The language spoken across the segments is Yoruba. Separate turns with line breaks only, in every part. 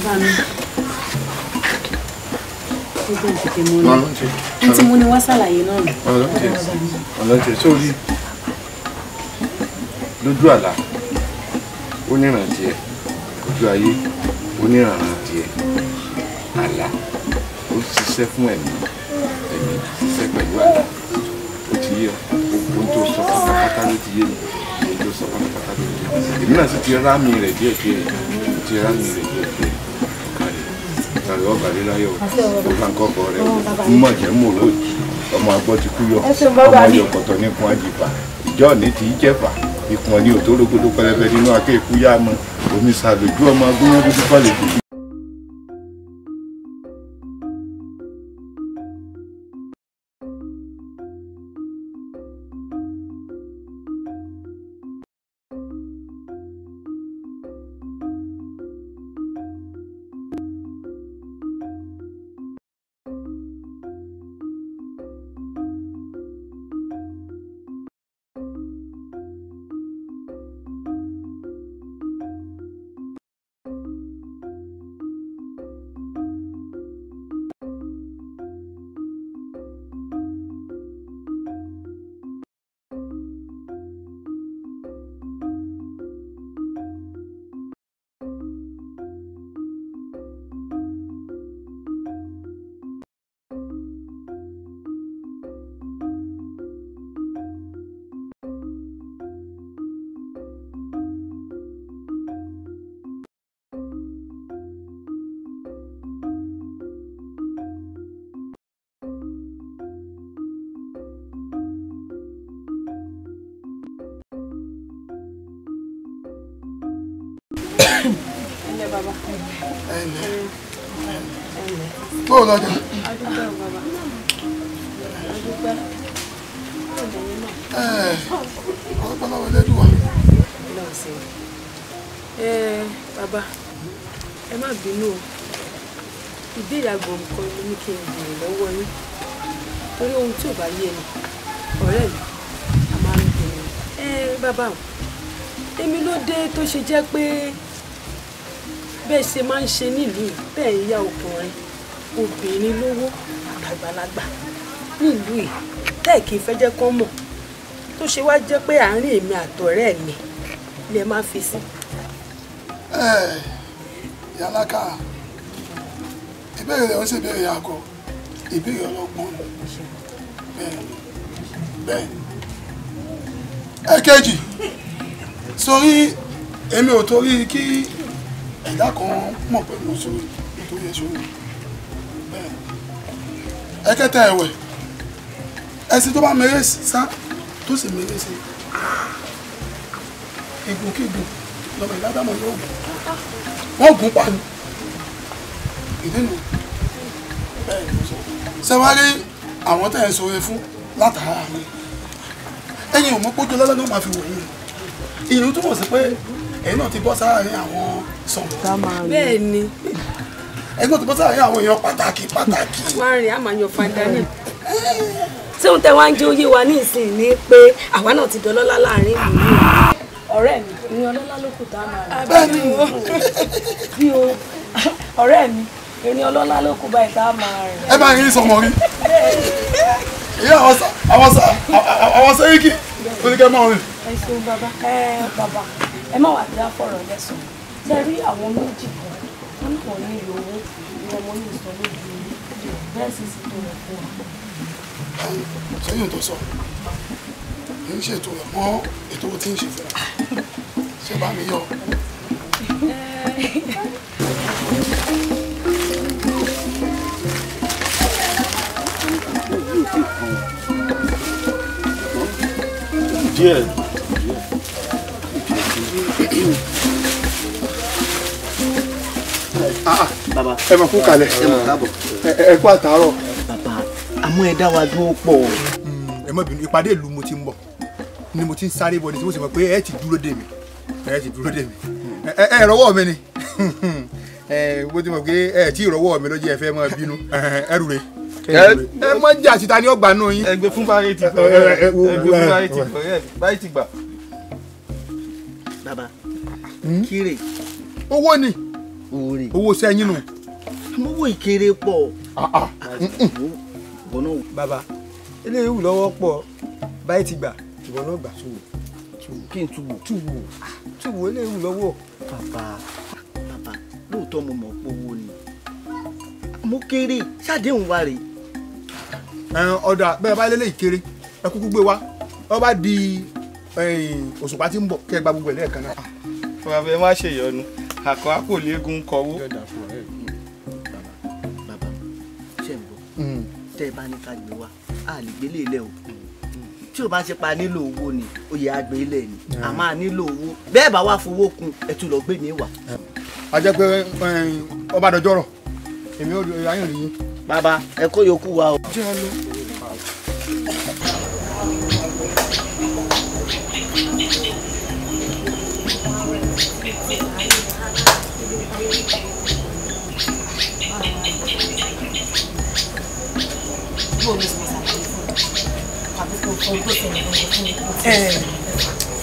Bàbá mi, ó jẹ́ ìtètè mú ní. Ní tí mo ní wá ṣàlàyé náà nù.
Ọlọ́tẹ̀ sórí lójú àlá ó níran tiẹ̀, ojú ayé ó níran tiẹ̀. Àlá ó ṣiṣẹ́ fún ẹ̀mí, ẹ̀mí ṣiṣẹ́ pẹ̀lú àlá. Ó ti yé ọ, ohun tó sọ pátápátá ló ti yé mi, ohun tó sọ pátápátá ló ti yé mi. Èmi náà sì ti rámì rẹ̀ díẹ̀ díẹ̀, ti rámì rẹ̀ díẹ̀ díẹ̀. Kàrí ọba rí láyọ̀, ó bá ń kọ́kọ́ rẹ̀ mọ̀ jẹ́ mò lójì, ọmọ agbọ́ ti kú yọ, ọmọ yọkọ̀tọ̀ nípọn àjìfà, ìjọ ní ti jẹ́fà, ìpọn ní òtórógbòdó pẹlẹbẹ nínú akéèkú yá mọ, omi sàlójú ọmọ agbóyán dúdú fàlẹ̀ dúdú.
Bó o lọ́jà. Ọlọ́pàá Elédùà.
Bàbá, ẹ má bínú o. Ìbéèrè àgbọ̀n kan ló ní kí n béèrè lọ́wọ́ yín. Torí ohun tí ò bá yé mi, ọ̀rẹ́ mi, a máa ń béèrè. Bàbá o, èmi ló dé tó ṣe jẹ́ pé bẹ́ẹ̀ ṣe máa ń ṣe nílùú bẹ́ẹ̀ ń yá ọkùnrin obìnrin lówó àtàgbàlagbà nílùú yìí tẹ́ kì í fẹ́ jẹ́ kán mọ̀ tó ṣe wá jẹ́ pé àárín èmi àtọ̀rẹ́ mi lè má fi sí.
Yàlákà, ìbéèrè rẹ̀ ń ṣe ìbéèrè àgọ́, ìbéèrè ọlọ́gbọ́n bẹ́ẹ̀ bẹ́ẹ̀. Ẹ̀kejì, sórí èmi ò torí kí ẹ̀dá kan mọ̀ pé mo sórí nítorí ẹ̀ sórí bẹ́ẹ̀. Ẹ̀kẹta ẹ̀wẹ̀, ẹṣin tó bá mèrè sá tó sì mèrè sí igun-kígun lọ́mọ ìdádámọ̀ yóò gùn, wọ́n gùn pa ni ìdí nu bẹ́ẹ̀ ni mo sọ. Ṣé wàá rí àwọn tẹ̀ ń sọ̀rọ̀ fún látara mi, ẹ̀yin ò mọ̀ pójú lọ́lọ́ náà máa fi wò yín, ìyẹn túmọ̀ sí pé ẹ̀yin náà ti bọ́ sáàárín àwọn sọ̀rọ̀.
Bẹ́ẹ̀ ni.
Ẹ̀yin náà ti bọ́ sáàárín àwọn èèyàn pàtàkì pàtàkì.
Wọ́n á rìn á máa yan fanda ní. Ṣé ohun tẹ wá ń jẹ́ oyé wa ní ìsìn ni pé àwa náà ti dọlọ́lá láàrin ìlú yìí. Ọ̀rẹ́ mi, ìrìn ọlọ́lá ló kù tá a máa rìn.
Bẹ́ẹ̀ ni.
Bí o, ọ̀rẹ́ mi, ìrìn ọlọ́lá ló kù báyìí tá a máa rìn.
Ẹ máa rí sọmọ rí. Ìyá àwọn sẹ́ríkì oníkẹ́ máa rìn.
Ẹ ṣeun bàbá. Ẹ bàbá, ẹ má wàá dá fọ̀rọ̀ lẹ́sùn. Ṣé rí àwọn méjì kan, wọ́n ní kò ní ìlò owó ni ọmọ yìí sọ lójú bẹ́ẹ̀ sì sì tó rẹ̀ fún wa.
Sẹ́yìn tó sọ, kì í ṣètò rẹ̀ mọ́ ètò tí ń ṣe fún wa. Ṣé bá mi yọ?
Díẹ̀.
Bàbá,
ẹ máa kú kalẹ̀, ẹ kú àtàárọ̀.
Bàbá, àmọ́ ẹ dá wa dúró pọ̀.
Ẹ má bínú, ìpàdé ìlú mo ti ń bọ̀ ni mo ti ń sáré bọ̀ ni tí mo sì mọ̀ pé ẹ ti dúró dè mí, ẹ ti dúró dè mí. Ẹ rọwọ́ mi ni, mo ti mọ̀ pé ẹ tí ì rọwọ́ mi ló jẹ́ ẹ fẹ́ máa bínú. Ẹ rúre, ẹ mọ jà síta ní ọgbà náà yín.
Ẹ gbé fún báyìí ti gbà, ẹ gbé fún báyìí ti gbà, báyìí ti gbà.
Bàbá, kírè.
Owó ni. Owó sẹ́yìn nù.
Owó ìkéré pọ̀.
Bàbá eléyìí wù lọ́wọ́ pọ̀ báyìí ti gbà ìwọ náà gbà.
Kí n túwò.
Túwò túwò eléyìí wù lọ́wọ́.
Bàbá bàbá lóòótọ́ mo mọ̀ pé owó ni mo kéré ṣàdéhùn wa rèé.
Ọ̀dà bẹ́ẹ̀ bá lélẹ̀ ìkéré ẹ kúkú gbé wa ọ bá di òṣùpá tí ń bọ̀ kẹ́ ẹ gba gbogbo ẹ̀ lẹ́ẹ̀kan náà.
Bàbá ẹ má ṣe ìyọnu àkọ́ á kò léegun kọ́wó.
Bàbá ṣe ń bọ̀ tẹ́ ẹ bá ní ká gbé wa a lè gbélé ilẹ̀ o tí o bá ṣe pa nílò owó ni oyè àgbé ilẹ̀ ni a máa nílò owó bẹ́ẹ̀ bá wà fowó kun ẹ tún lọ gbé mi wá.
A jẹ́ pé ọba àdọ́jọ́rọ̀ èmi ò ayọ̀ rí yín.
Bàbá ẹ kó yòókù wa o.
Jẹ́ ẹ lọ.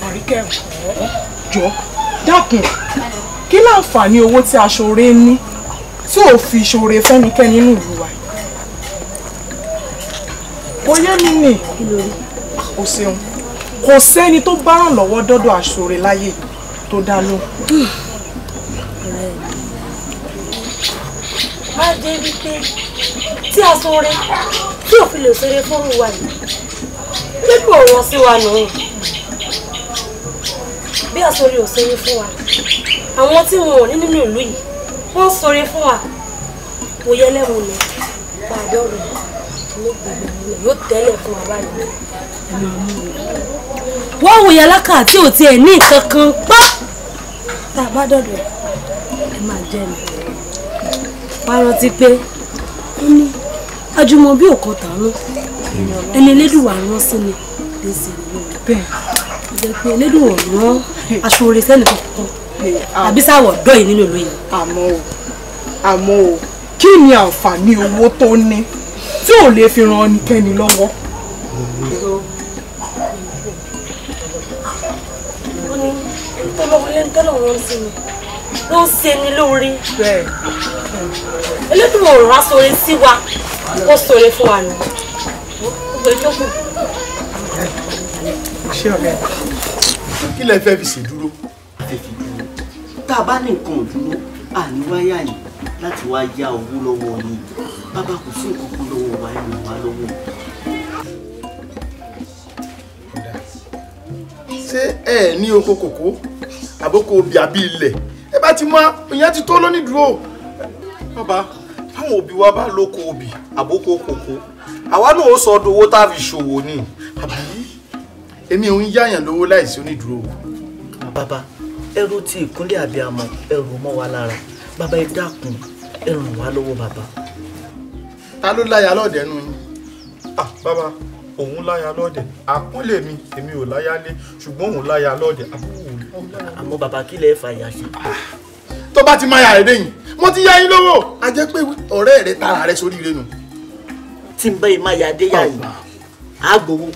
Àríkẹ́ jọ dákun kí láǹfààní owó tí aṣoore ń ní tí ò fi ṣoore fẹ́nikẹ́ni nínú ìlú wa kò yé mi nì o ṣeun kò sẹ́ni tó bá ràn lọ́wọ́ dọ́dọ̀ aṣoore láyé tó dá lóhùn.
Má jẹ́ wípé tí aṣoore tí ò fi lè ṣoore fún wa yìí pípò wọn sí wa nù bí aṣoore ò ṣoore fún wa àwọn tí wọn ò ní nínú ìlú yìí wọ́n ń ṣoore fún wa kò yẹ lẹ́wọ̀n ni pàdé ọ̀rọ̀ ló gbogbo ìlú yóò tẹ́lẹ̀ fún wa báyìí. Wọ́n wò yàrá kà tí ò tiẹ̀ ní nǹkan kan pa tá a bá dọ̀dọ̀ ẹ máa jẹ́ mi wá rántí pé ó ní àjùmọ̀bí ò kan tàánú ẹni elédùwà rán sí ni lè ṣe ní lóore bẹ́ẹ̀ jẹ́ pé elédùwà rán aṣoore sẹ́ni kankan àbí sáwọ̀ ọ̀dọ́ yìí nínú ìlú yìí.
Àmọ́ o kí ni àǹfààní owó tó ní tí ò lè fi ran ẹnikẹ́ni lọ́wọ́.
Ó ní tọ́lọ́ wọn sí ni ló ń ṣe ni lóore elédùwà rán aṣoore sí wa ó ṣoore fún wa nù.
Ṣé ọ̀rẹ́
kí lẹ fẹ́ fi ṣèdúró.
Tá a bá ní nǹkan ò dúró àní wáyà yìí láti wá yá owó lọ́wọ́ yín bàbá kò sí nǹkan kan lọ́wọ́ wa ẹ ràn wá lọ́wọ́.
Ṣé ẹ ní oko kòkó àbókò obì àbí ilẹ̀ ẹ bá ti mọ ìyẹn ti tó lónìdúró.
Bàbá táwọn òbí wa bá lóko obì àbókò kòkó àwa náà ó sọ ọdún owó tá a fi ṣòwò ni.
Àbí èmi ò ń yáyàn lówó láìsí onídùúró.
Bàbá ẹrù tí ìkúnlẹ̀ abiyamọ ẹrù mọ́ wa lára bàbá ẹ dákun ẹ ràn wá lọ́wọ́ bàbá.
Ta ló láya lọ́ọ̀dẹ̀ nù yín?
Bàbá òun láya lọ́ọ̀dẹ̀ àkúnlẹ̀ mi èmi ò láya lé ṣùgbọ́n òun láya lọ́ọ̀dẹ̀.
Àmọ́ bàbá kí lẹ fà yà ṣe.
Tó bá ti máa yà rẹ̀ dẹ́yìn mo ti yá yín lówó a jẹ́ pé ọ̀rẹ́ rẹ̀ tara rẹ̀ sórí ire nù.
Tí n bá yìí máa yà dé yà yìí á gbowó.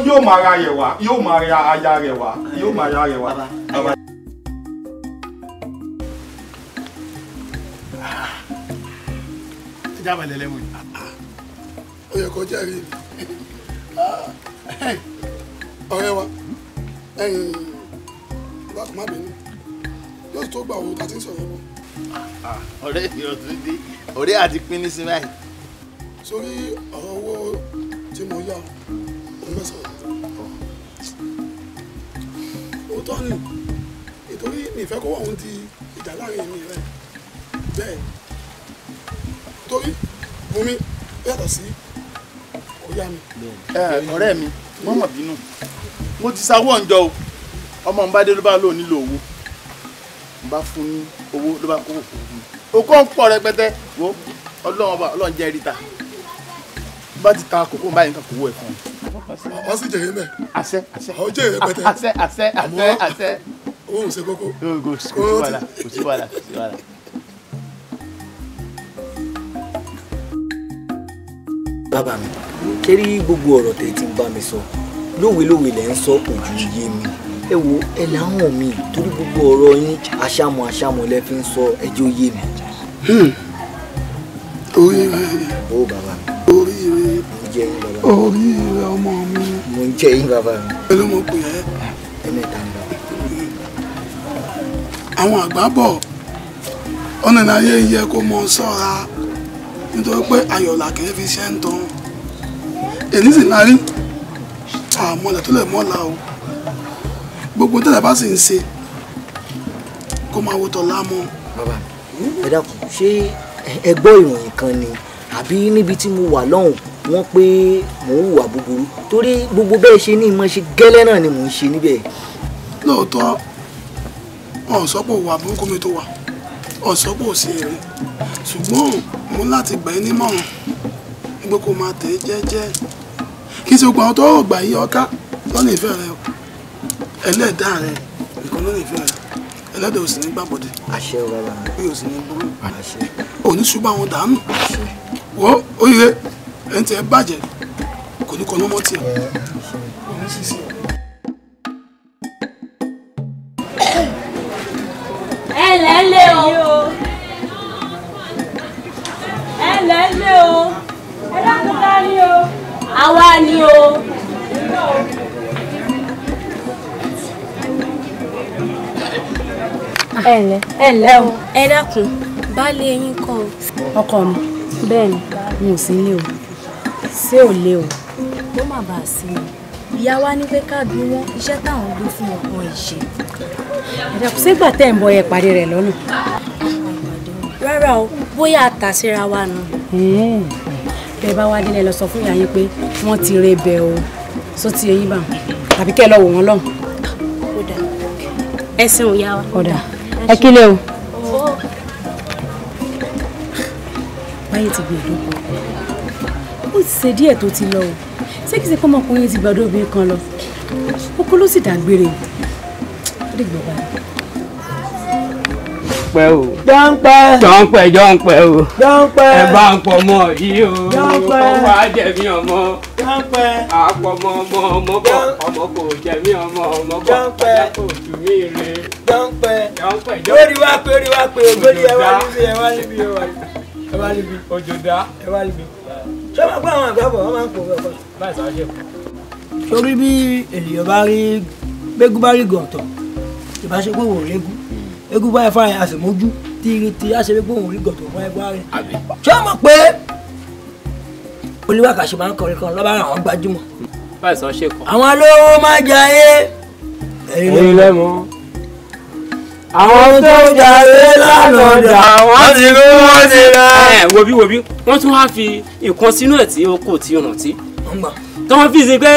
Yóò máa ra rẹ̀ wá yóò máa ra aya rẹ̀ wá yóò máa ra rẹ̀ wá.
Ẹ jábọ̀ lẹ́lẹ́mú yìí.
Ó yẹ kó jẹ́rìí mi. Ọ̀rẹ́ wa ẹ̀yìn bákan má bínú yóò tó gbà owó tá a ti ń sọ̀rọ̀ mọ́.
Ọ̀rẹ́ mi ò tún dé ọ̀rẹ́ àti pín ní sí báyìí.
Sórí ọ̀rọ̀ owó tí mo yá òun fẹ́ sọ̀rọ̀. Òótọ́ ni ìtorí mi ìfẹ́ kó wà òun di ìjà láàrin mi rẹ̀ bẹ́ẹ̀ torí Bùnmi yàtọ̀ sí kò yá mi.
Ọ̀rẹ́ mi wọ́n mọ̀ bínú mo ti sanwó ọ̀njọ́ o ọmọ nbá dé ló bá lóun nílò owó n bá fún ní owó ló bá kó òkú fún mi òkú ń pọ̀ rẹpẹtẹ wo ọlọ́run ọba ọlọ́run jẹ́ ríta bá ti ta kókó báyìí nǹkan kò wó ẹ̀ fún un.
Ọ sì jèrè mẹ.
Àṣẹ àṣẹ
ọ jèrè rẹpẹtẹ.
Àṣẹ àṣẹ àṣẹ àṣẹ.
Owó ò ṣe kókó.
Kò sí wàhálà kò sí wàhálà kò sí wàhálà.
Bàbá mi ṣé rí gbogbo ọ̀rọ̀ tẹ́ ti ń bá mi sọ lówelówe lẹ́ ń sọ kò ju iye mi Ẹ wo ẹ láwọn mi torí gbogbo ọ̀rọ̀ yín àṣàmọ̀ àṣàmọ̀ lẹ fi ń sọ ẹjọ́ yé mi.
Orí rẹ.
Ó bàbá mi.
Orí rẹ.
Mo jẹ́ yín bàbá mi.
Orí rẹ ọmọ mi.
Mo ń jẹ́ yín bàbá mi.
Pẹ̀lú mo pè ẹ́.
Ẹ̀mẹ́ta ni bàbá.
Àwọn àgbà bọ̀ ọ̀nà ìnáyé yẹ kó mọ sọ́ra nítorí pé ayọ̀là kìí fi ṣẹ́ ń tan. Èyí sì lárí àmọ́lẹ̀ tó lè mọ́la o. Gbogbo tẹ́lẹ̀ bá sì ń ṣe kó máa wo tọ̀la mọ́.
Bàbá mi, ẹ dákun, ṣé ẹ gbọ́ ìròyìn kan ni àbí níbi tí mo wà lọ́hùn wọ́n pé mò ń hùwà búburú torí gbogbo bẹ́ẹ̀ ṣe ní ìmọ̀ ṣe gẹ́lẹ́ náà ni mò ń ṣe níbẹ̀.
Lóòótọ́ ọ̀sọ́pọ̀ wà burúkú mi tó wà ọ̀sọ́pọ̀ ò sí èrè ṣùgbọ́n mo láti gbà ẹ́ nímọ̀ràn pé kó máa tẹ̀ ẹ́ jẹ́jẹ́ kí ṣe gbogbo àwọn tó gbà yí ọká lọ́nà ìfẹ́ rẹ ẹlẹ́dàá rẹ nìkan lọ́nà ìfẹ́ rẹ ẹlẹ́dàá ò sì ní gbàbọ̀dẹ̀.
Àṣẹ o bàbá mi.
Bí o sì ní burú.
Àṣẹ.
Ò ní ṣùgbọ́n àwọn dànù. Wọ́n oríire ẹni tí ẹ bàjẹ́ kò ní kọ́ lọ́mọ tiẹ̀. Kò ní ṣiṣẹ́.
Ẹ lẹ́lẹ́ o. Ẹ lẹ́lẹ́ o. Ẹ dákun ta ni o. Àwa ni o.
Ẹ ǹlẹ́ ẹ ǹlẹ́ o.
Ẹ dákun baálé yín kọ́ o.
Ọkọ mi bẹ́ẹ̀ ni n ò sí ní o ṣé ò lé o.
Ó má bàa sí mi ìyá wa ní pé ká bí wọn iṣẹ́ táwọn gbé fún ọkàn ìṣe.
Ẹ dákun ṣégbà tẹ́ ń bọ ẹ pàdé rẹ̀ lọ́nà.
Rárá o bóyá a tà síra wa nù.
Bẹ́ẹ̀ bá wá délé lọ sọ fún ìyá yín pé wọ́n ti re bẹ̀ o só ti eyín bá wọn tàbí kẹ́ ẹ lọ wò wọ́n lọ́hùn.
Ó dà ẹ ṣeun ìyá wa.
Ó dà ẹ kílẹ̀ o. Báyìí ti gbé ìdókòó ó ti ṣe díẹ̀ tó ti lọ o ṣé kìí ṣe pé ọmọkùnrin ti gbàdọ̀ obìnrin kan lọ oko ló sì dágbére o ó dìgbò báyìí.
Pẹ́ o.
Jọ́npẹ́.
Jọ́npẹ́ jọ́npẹ́ o.
Jọ́npẹ́.
Ẹ bá ń pọ̀ mọ́ yìí o.
Jọ́npẹ́.
Ọwọ́ àjẹmí ọmọ.
Jọ́npẹ́.
Àpọ̀mọ́ ọmọ ọmọ bọ̀ ọmọ kò jẹ̀mí ọmọ ọmọ bọ̀.
Jọ́npẹ́.
Ọjà kò tù mí re.
Jọ́npẹ́.
Jọ́npẹ́ jọ́npẹ́.
Lórí wá pé orí wá pé ògbóni ẹ wá níbi ẹ wá níbi ẹ wá níbi. Ẹ wá níbi.
Òjò dá.
Ẹ wá níbi. Ṣé wọ́n gbọ́ àwọn àgbà bọ̀ wọ́n máa ń pò wọ́n pọ̀.
Báyìí sọ ṣe.
Sórí bí ènìyàn bá rí gbégún bá rí gọ̀ǹtọ̀ ìbáṣepọ̀ wò régún egun báyìí fáyín a sì mójú tíì a ṣe pé òun rí gọ̀tò fún ẹgbẹ́ rẹ̀. Ṣé o mọ̀ pé olúwàkàṣe máa ń kọrin kan lọ́ba àwọn gbajúmọ̀.
Báyìí sọ ṣe kọ.
Àwọn alówó máa jayé.
Ẹ̀yin lẹ́mọ̀.
Àwọn tó jayé lánàá dà
wọ́n ti kú wọ́n ti rà. Ẹ wo bí wo bí wọ́n tún wá fi nǹkan sínú ẹ̀ tí ó kò tí ò rántí. Tí wọ́n fi ṣe pé.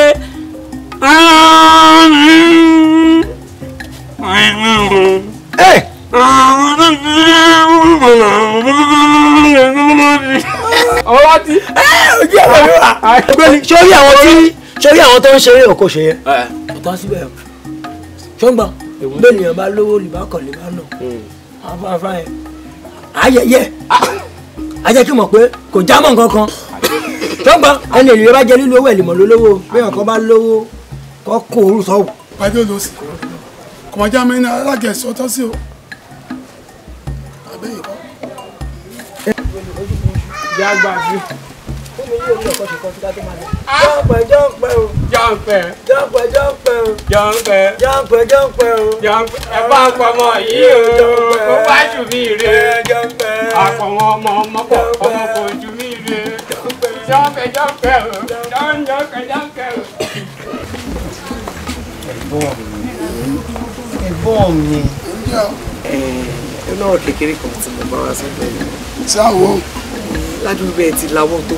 Ọwọ́ ti.
Ojú ẹ̀rọ mi wà. Sórí àwọn tí sórí àwọn tó ń ṣeré òkò ṣe yẹn. Kò tán síbẹ̀ o. Ṣọ́ngbọ̀n bẹ́ẹ̀ nìyẹn bá lówó lè bá kọ̀ lè bá nà. Àwọn afáfá yẹn. Ayẹyẹ. Ajẹ́ kí mọ̀ pé kò já mọ́ nǹkan kan. Ṣọ́ngbọ̀n ẹni ènìyàn bá jẹ lílo owó ẹ̀ lè mọ̀ lólówó. Bí ọ̀kan bá lówó kọ́ kó orú sọ́wọ́.
Pàdé olóòsì kọ̀mọ̀já mi ní alágẹ̀ẹ́sì ọtọ́ sí o. Àbẹ́yìn kọ́.
Jágbá sí.
Fún mi ní orí ọ̀kọ́ ṣe kọ́ sí ká tó máa lọ. Jọ́ǹpẹ̀ jọ́ǹpẹ̀ o.
Jọ́ǹpẹ̀.
Jọ́ǹpẹ̀ jọ́ǹpẹ̀ o.
Jọ́ǹpẹ̀.
Jọ́ǹpẹ̀ jọ́ǹpẹ̀ o.
Jọ́ǹpẹ̀. Ẹ bá ń pọmọ yìí o. Kó bá jù mí re.
Jọ́ǹpẹ̀.
Àpọ̀mọ ọmọ ọmọ bọ̀ ọmọ kò jù mí re. Jọ́ǹpẹ̀ jọ́ǹpẹ̀ o. Jọ́ǹpẹ̀ jọ́ǹpẹ̀ o.
Ẹ̀gbọ́n mi. Ẹ lọ́rọ̀ kékeré kan tí mo bá wá sọ́dọ̀ yìí.
Sáwo.
Ládùúgbò bẹ́ẹ̀ ti lawọ́ tó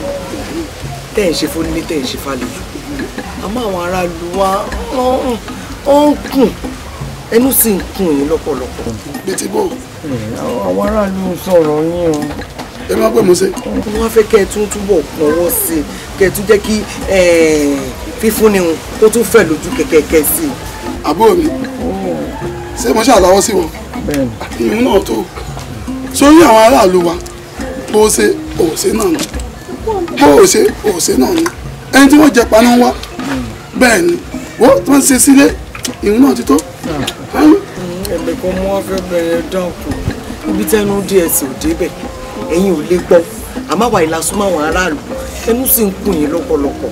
tẹ́ ẹ̀ ń ṣe fónílé tẹ́ ẹ̀ ń ṣe fàlejò. Àmọ́ àwọn aráàlú wa ó ń kùn ẹnu sì ń kùn yín lọ́pọ̀lọpọ̀.
Bí ti bò.
Àwọn aráàlú ń sọ̀rọ̀ yín o.
Ẹ má pè mí ṣe.
Wọ́n fẹ́ kẹ́ ẹ tún túbọ̀ pọ̀wọ́ sí i kẹ́ ẹ tún jẹ́ kí fífúnni kó tún fẹ̀ lójú kẹ̀kẹ́kẹ́ sí i.
Àbúrò mi ṣé mo ṣàlàwọ́ sí wọn? Ìyún náà tó sórí àwọn aráàlú wa bó ṣe òṣè náà ni bó ṣe òṣè náà ni ẹni tí wọ́n jẹ paná wá bẹ́ẹ̀ ni wọ́n tí wọ́n ṣe sílé Ìhun náà ti tó.
Ẹ̀bẹ̀ kan mú wá fẹ́ bẹ̀rẹ̀ dákun. Ibi tẹnu díẹ̀ sì ò débẹ̀. Ẹ̀yin ò lè gbọ́. Àmọ́ àwa ìlà súnmọ́ àwọn aráàlú. Ẹnu sì ń kùn yín lọ́pọ̀lọpọ̀.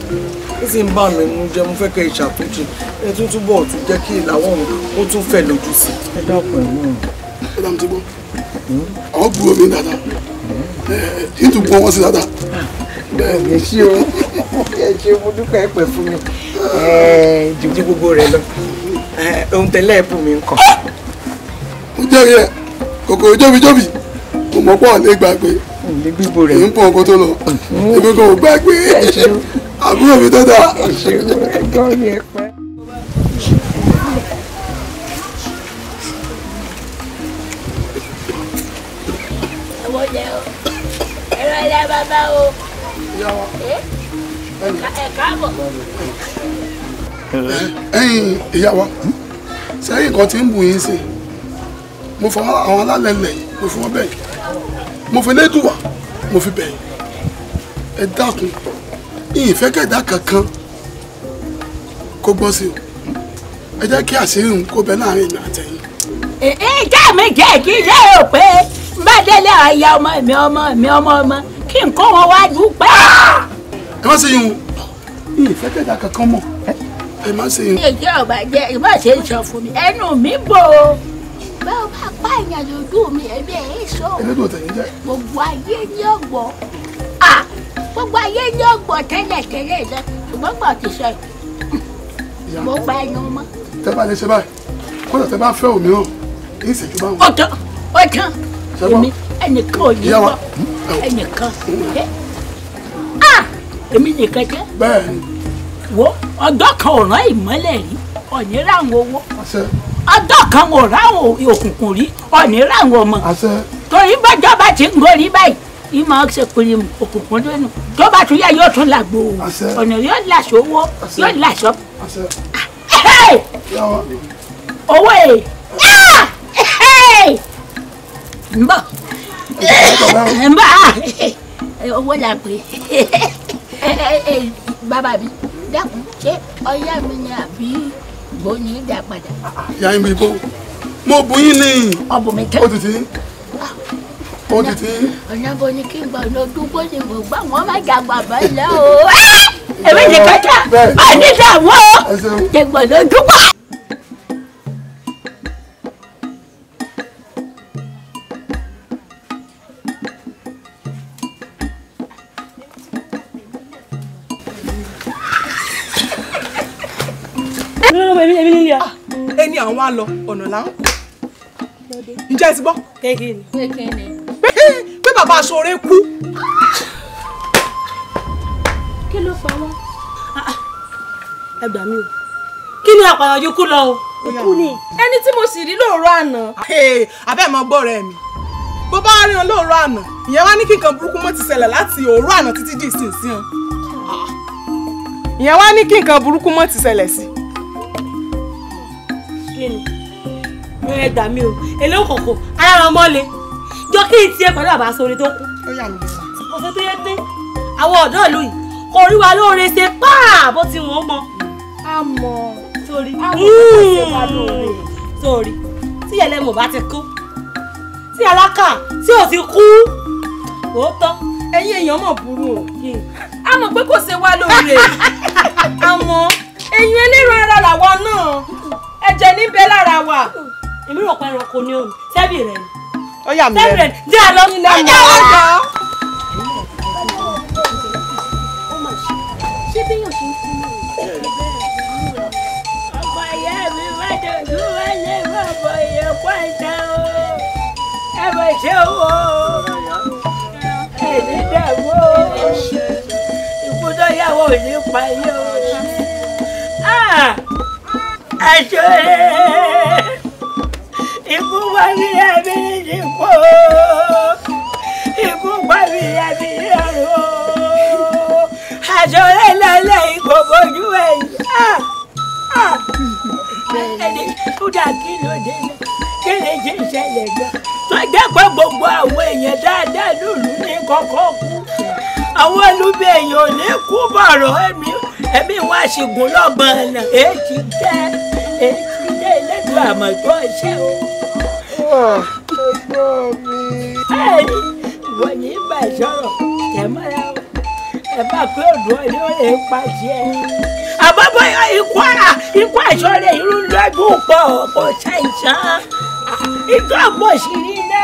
Ó sì ń bà mí nínú jẹ́, mo fẹ́ kẹ́ ẹ ṣàtúnṣe. Ẹ tún túbọ̀ tún jẹ́ kí ìlàwọ̀ òun ó tún fẹ̀ lójú sí. Ẹ dákun ẹ̀ náà.
Ẹ dá mi ti gbọ́. Àwọn gbúrò mi dáadáa. Ẹ tún gbọ́ wọn sí dáadáa.
Ẹ ṣé o, ẹ ṣé, mo dúpẹ́, ẹ pẹ́ fún mi. Ju gbogbo rẹ lọ, ohun tẹ́lẹ̀ ẹ̀bùn mi ń kàn.
Mo jẹ́rìí ẹ̀, kòkòrò jóbijóbi, mo mọ̀ pọ̀ lè gbàgbé. Èyí ń pọ̀ ọkọ tó lọ, èmi kò gbàgbé. Àbúrò mi tó dáa.
Ẹ ṣé o, ẹ̀gbọ́n mi ẹ pẹ́.
Ẹ̀rọ ilé bàbá o. Ẹ káàbọ̀.
Ẹ̀yin ìyá wa, sẹ́yìn kan tí ń bù yín sí, mo fọ àwọn alálẹ̀ ilẹ̀ yìí, mo fi wọ́n bẹ̀ yìí, mo fi lédùwà, mo fi bẹ̀ yìí. Ẹ dákun, ìfẹ́ kẹ̀dá kankan kó gbọ́ sí o. Ẹ jẹ́ kí àṣírí òun kó bẹ láàrin èmi àtẹ̀yìn.
Ìjà mi jẹ́ kí ilé ò pé bá délé àyà ọmọ mi ọmọ mi ọmọ ọmọ kí n kó wọn wá dúpẹ́.
Ẹ má ṣe yun o, ìfẹ́ kẹ̀dá kankan mọ̀, ẹ má ṣe yun.
Ìjọ ọba jẹ ìbá ṣe ń sọ fún mi, ẹnu mi bò ó. Báwo bá pààyàn lójú mi, ẹbí ẹ̀ sọ.
Elédùn tẹ̀yìn jẹ́.
Gbogbo ayé ní ọ̀gbọ́. Gbogbo ayé ní ọ̀gbọ́ tẹ́lẹ̀ tẹ́lẹ̀ lọ, ṣùgbọ́n gbọ́ ti sọ yìí. Mo gba ẹnu mọ́.
Tẹ́ bá lè ṣe báyìí, kódà tẹ́ bá fẹ́ òmíràn, ní ìṣẹ́jú báwọn.
Ó tán, ó tán. Èmi ẹnìkan ò ní gbọ́, ẹnìkan. Èmi nìkan jẹ́.
Bẹ́ẹ̀ni.
Wo ọjọ́ kan ò rán ìmọ́lẹ̀ rí, ọ̀ní ráwọn owó. Ọjọ́ kan ò ráwọn òkùnkùn rí, ọ̀ní ráwọn ọmọ. Torí bọ́jọ́ bá ti ń gorí báyìí, ìmọ̀ ṣe pèrè òkùnkùn lónìí. Tó bá tún yá yóò tún làgbo. Ọ̀nà yóò làṣọ owó, yóò làṣọ. Owó ẹ̀ nbọ nbọ owó la pè é. Bàbá mi dákun, ṣé ọyá mi ni àbí gbóni dá padà.
Ìyá yín bí bó mo bù yín ní.
Ọbùn mi tẹ.
Ó ti tí ó ti tí.
Ọ̀nà bo ni kí n gbà ọ̀nà ojúgbó ni mo gbà wọ́n má jà bàbá ilé o. Èmi ní kọjá má ní dààmú o jẹ̀gbọ́n lójúgbó.
Ẹni àwọn á lọ ọ̀nà là ń kú. Ǹjẹ́ ẹ ti gbọ́? Pé bàbá Aṣọre kú.
Kí ló pa wọ́n?
Ẹ gbà mí o. Kí ni àpàyànjú kú lọ o? Ikú ni.
Ẹni tí mo sì rí lóòrọ̀ àná. Abẹ́ mọ gbọ́ rẹ̀ mi. Bó bá rí wọn lóòrọ̀ àná, ìyẹn wá ní kí nǹkan burúkú mọ́ ti ṣẹlẹ̀ láti òórọ̀ àná títí di ìsinsìnyí. Ìyẹn wá ní kí nǹkan burúkú mọ́ ti ṣẹlẹ̀ sí.
Kíni ẹ gbà mí o, èlé òkòkò alára ọmọ le jọ kí n tiẹ̀ pẹ̀lú bàbá Aṣọre tó kú. Ọ̀sẹ̀ tó yẹ pé àwọn ọ̀dọ́ ìlú yìí kò rí wa lóore ṣe páà bó ti wọ́n mọ. Àmọ́ sórí sórí tí ẹlẹ́mọ̀ bá ti kú, tí alákà tí ò ti kú, òótọ́.
Ẹ̀yin èèyàn mọ̀ burú o, a mọ̀ pé kò ṣe wá lóore, àmọ́ ẹ̀yin ẹlẹ́ran ara làwa náà, ẹ̀jẹ̀ níbẹ̀ lára wa.
Èmi rò pé ẹranko ni òun, sẹ́bì rẹ̀ ni.
Ó yà mí lẹ́nu.
Sẹ́bì rẹ̀ ni, jẹ́ àlọ́.
Ẹ̀jẹ̀ ọ̀gá.
Ṣé bí yóò ṣe ń kú náà? Ọmọ ìyá mi má dojú wálé bàbá ìyẹn pàṣẹ o. Ẹ bẹ̀ ṣe wo ẹni dàgbò ikú tó yàwó ò ní pa yé o. Aṣọre ikú wá ní abẹ́rẹ́ ní kó, ikú wá ní abẹ́rẹ́ ọ̀rọ̀. Aṣọre lọ́lẹ̀ ikú bojú ẹ̀yìn. Ẹni kúdà kí ló dé náà, kí lè ṣe ìṣẹ̀lẹ̀ gan tó jẹ́ pé gbogbo àwọn èèyàn dáadáa lùlù ní kọ́kọ́ kú, àwọn olùbí èèyàn ò ní kú bọ̀rọ̀ ẹ̀mí ẹ̀mí wọn àṣìgùn lọ́gbọ̀n ọ̀nà èyí ti jẹ́ èyí. Elédùn àmọ̀ tó ṣe o. Ẹ̀ẹ́dì ìwọ ní bá sọ̀rọ̀ tẹ̀ mọ́ra o. Ẹ bá pé òdùn ọ̀lẹ́ ó lè pa tiẹ̀. Àbábọ̀ ikú ikú aṣọ rẹ̀ irú lọ́dún pọ̀ kò ṣàìsàn. Ikú àpò sí rí iná.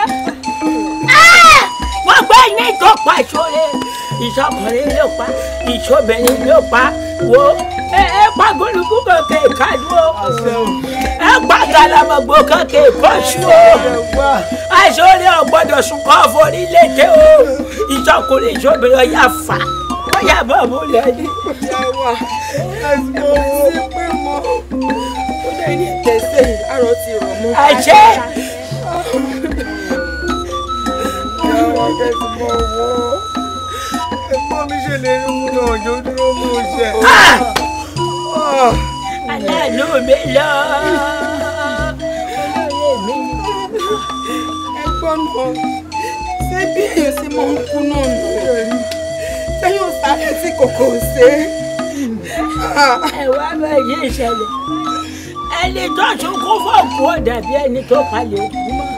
Wọ́n gbé ní tó pa aṣọ rẹ̀. Ìṣọkùnrin ló pa, ìṣobìnrin ló pa. Wo ẹ pa gúlùkù kankan ìkádùn o. Ẹ pa kàlàmọ̀gbò kankan ìkọ́ṣù o. Aṣọ rẹ̀ ò gbọ́dọ̀ sunkọ́ forí lédè o. Ìṣọkùnrin ìṣobìnrin ọ̀yà fà. Ọ̀yà bọ̀ mú lẹ́ni.
Ìyá wa, ẹ̀sùn owó sí pé mo ó dẹ̀ ní ìtẹ̀sẹ̀ àrò ti rọ̀ mọ́.
Àṣẹ.
Ìyá wa, kẹ́sì mọ́ owó. Ẹ̀gbọ́n mi ṣe lè rí mú náà jọ dúró mú ṣe.
Aláàánú mi lọ. Olóyè mi.
Ẹ̀gbọ́n náà, ṣé bí èèyàn ṣe máa ń kú náà nù? Ṣé yóò sáré tí kòkò ṣe?
Ẹ wá bá yé ìṣẹ̀lẹ̀. Ẹni tó sunkún fọ́ọ̀kú ò dàbí ẹni tó palẹ̀ òkú mọ́.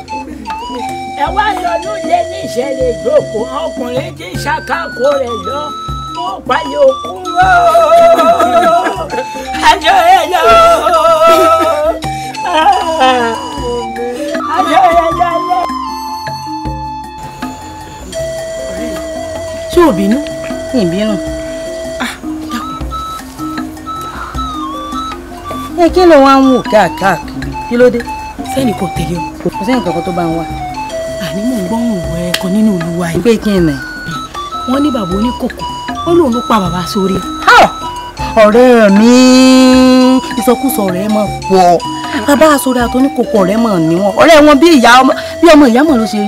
Ẹ wá lọ lóde ní ìṣẹ̀lẹ̀ ìjókòó ọkùnrin tí ṣàkàkọ rẹ̀ lọ mú palẹ̀ òkú mọ́. Àjọ ẹ lọ. Àjọ ẹ lọ lẹ.
Ṣé ò bínú?
Ìbínú. Ẹ kí ló wá ń wò káàkiri? Kí ló dé?
Sẹ́ni kò tẹ̀lé o.
Kò sẹ́ni kankan tó bá ń wá.
Àní mò ń gbọ́hùn ọ̀rọ̀ ẹ̀ kan nínú Olúwa yìí.
Pé kí n nà?
Wọ́n ní bàbá oníkòkò, ó lóun ló pa bàbá sórí.
Ọ̀rẹ́ mi, ìsọkúsọ ọ̀rẹ́ mọ̀ pọ̀. Bàbá sórí àti oníkòkò ọ̀rẹ́ mọ̀ níwọ̀n. Ọ̀rẹ́ wọn bí ọmọ ìyá mọ̀ ló ṣe.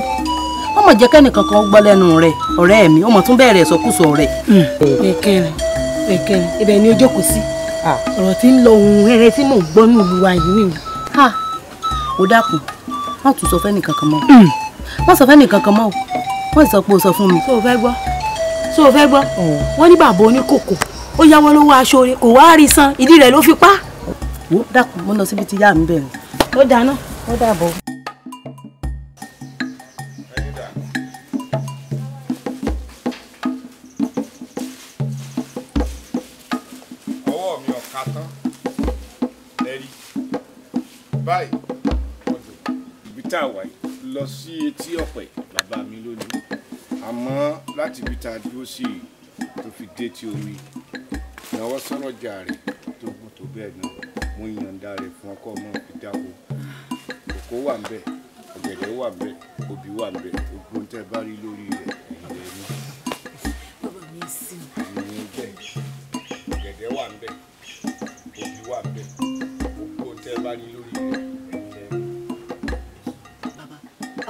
Wọ́n mọ̀ jẹ́ kẹ́nìkan kan gbọ́ lẹ́nu rẹ̀ ọ̀rẹ́ mi, ó mọ̀ tún bẹ̀rẹ̀ ìsọkúsọ rẹ̀.
Pẹ̀kẹ́rin, ibẹ̀ ni ó jókòó sí. Ọ̀rọ̀ tí ń lọ ohun rere tí mò ń gbọ́ ní Olúwa yìí nìyí.
Ó dákun, má tún sọ fẹ́nì kankan mọ́. Má sọ fẹ́nì kankan mọ́ o. Wọ́n sọ pé o sọ fún mi.
Ṣé o fẹ́ gbọ́? Ṣé o fẹ́ gbọ́? Wọ́n ní bàbá oníkòkò, ó yáwó lówó aṣọ rẹ̀, kò wá rí san, ìdí rẹ̀ ló fi pa.
Wo dákun, mo lọ síbi tí ìyá mi bẹ̀rẹ̀.
Ó dáná.
Ó dàbọ̀.
Báyìí ibi tá a wà yìí lọ sí etí ọ̀pẹ bàbá mi lónìí, àmọ́ láti ibi tá a dúró sí i tó fi dé tí omi ìnáwó sọ̀rọ̀ jà rẹ̀ tó gùn tó bẹ́ẹ̀ náà mo yànda rẹ̀ fún ọkọ ọmọ fi dáko. Kòkó wà ńbẹ̀, ọ̀gẹ̀dẹ̀ wà ńbẹ̀, obì wà ńbẹ̀, gbogbo ń tẹ́ bá rí lórí rẹ̀ ẹ̀yìn rẹ̀ ní.
Bàbá mi sì
ìyẹn bẹ́ẹ̀, ọ̀gẹ̀dẹ̀ wà ńbẹ̀, obì wà ńbẹ̀, gbogbo ń tẹ́ bá rí lórí rẹ̀.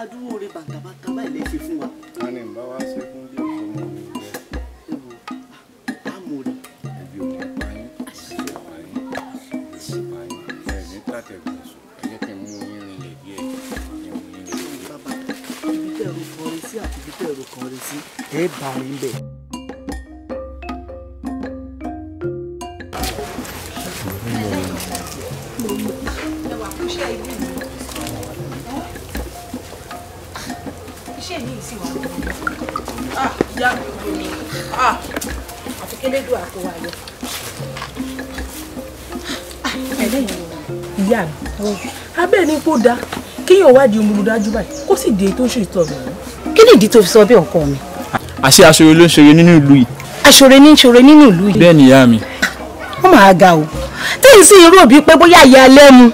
Adúrú oore bàǹtàbàǹtà báyìí lè ṣe fún wa.
A ní bá wá ṣe fún bí ọmọ mi rẹ.
Àmọ̀ rẹ̀.
Ẹbí ò ní pa yín, ẹbí ò pa yín, ẹbí ò pa yín. Ẹ ní tàtẹ̀gùn sùn, ẹ jẹ́ kí n mú yín rinlẹ̀ díẹ̀, kí n mú yín rinlẹ̀ díẹ̀.
Bàbá, ibi tẹ́ ẹ̀rù kan rẹ sí àti ibi tẹ́ ẹ̀rù kan rẹ sí, ẹ bá mi ń bẹ̀.
Iṣẹ́ mi sì wà lọ́wọ́. Ìyá mi ò ní. Àfi kélédùn àkó wa yọ. Ìyá mi, abẹ́ ni kó dáa kíyàn wádìí omuludájú báyìí kó sì dé tó ṣe ìtọ́jú.
Kí ni ìdí tó fi sọ bí ọkọ mi?
Àṣé aṣore ló ń ṣore nínú ìlú yìí.
Aṣore ní ń ṣore nínú ìlú yìí.
Bẹ́ẹ̀ ni ìyá mi.
Wọ́n máa ga o. Téyìn sì ń rò bíi pé bóyá ìyá ẹlẹ́mu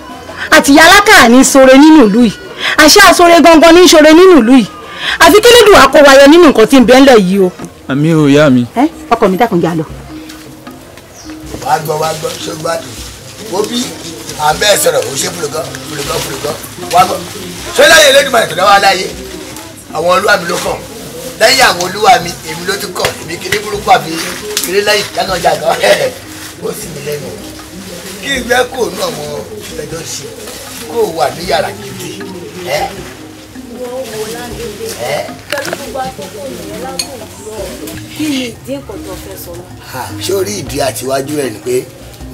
àti ìyá alákàá ní ṣore nínú ìlú yìí. Àṣé aṣore gangan ní ń ṣore nínú ìlú yìí. Àfi kélédùn àkówayọ nínú nǹkan tí ń bẹ ńlẹ̀ yìí o.
Àmì ò ìyá mi.
Ọkọ mi dákun já lọ.
Wàá gbọ́ ṣé gbádùn wo bí àbẹ́ sọ̀rọ̀ ò ṣe fúlùgán fúlùgán fúlùgán wàá gbọ́ ṣé láyé Elédùmarè tó dá wa láyé àwọn olúwa mi ló kàn lẹ́yìn àwọn olúwa mi èmi ló tún kàn èmi kiri burúkú àfi kiri lẹ́yìn jágànjágàn ó sì mí lẹ́nu kí ìgbẹ́ kò nú àwọn ẹjọ́ ṣe kó wà ní yàrá gidi ẹ́.
Kí ni ìdí nǹkan tó fẹ́ sọ náà?
Ṣé orí ìdí àtiwájú rẹ̀ ni pé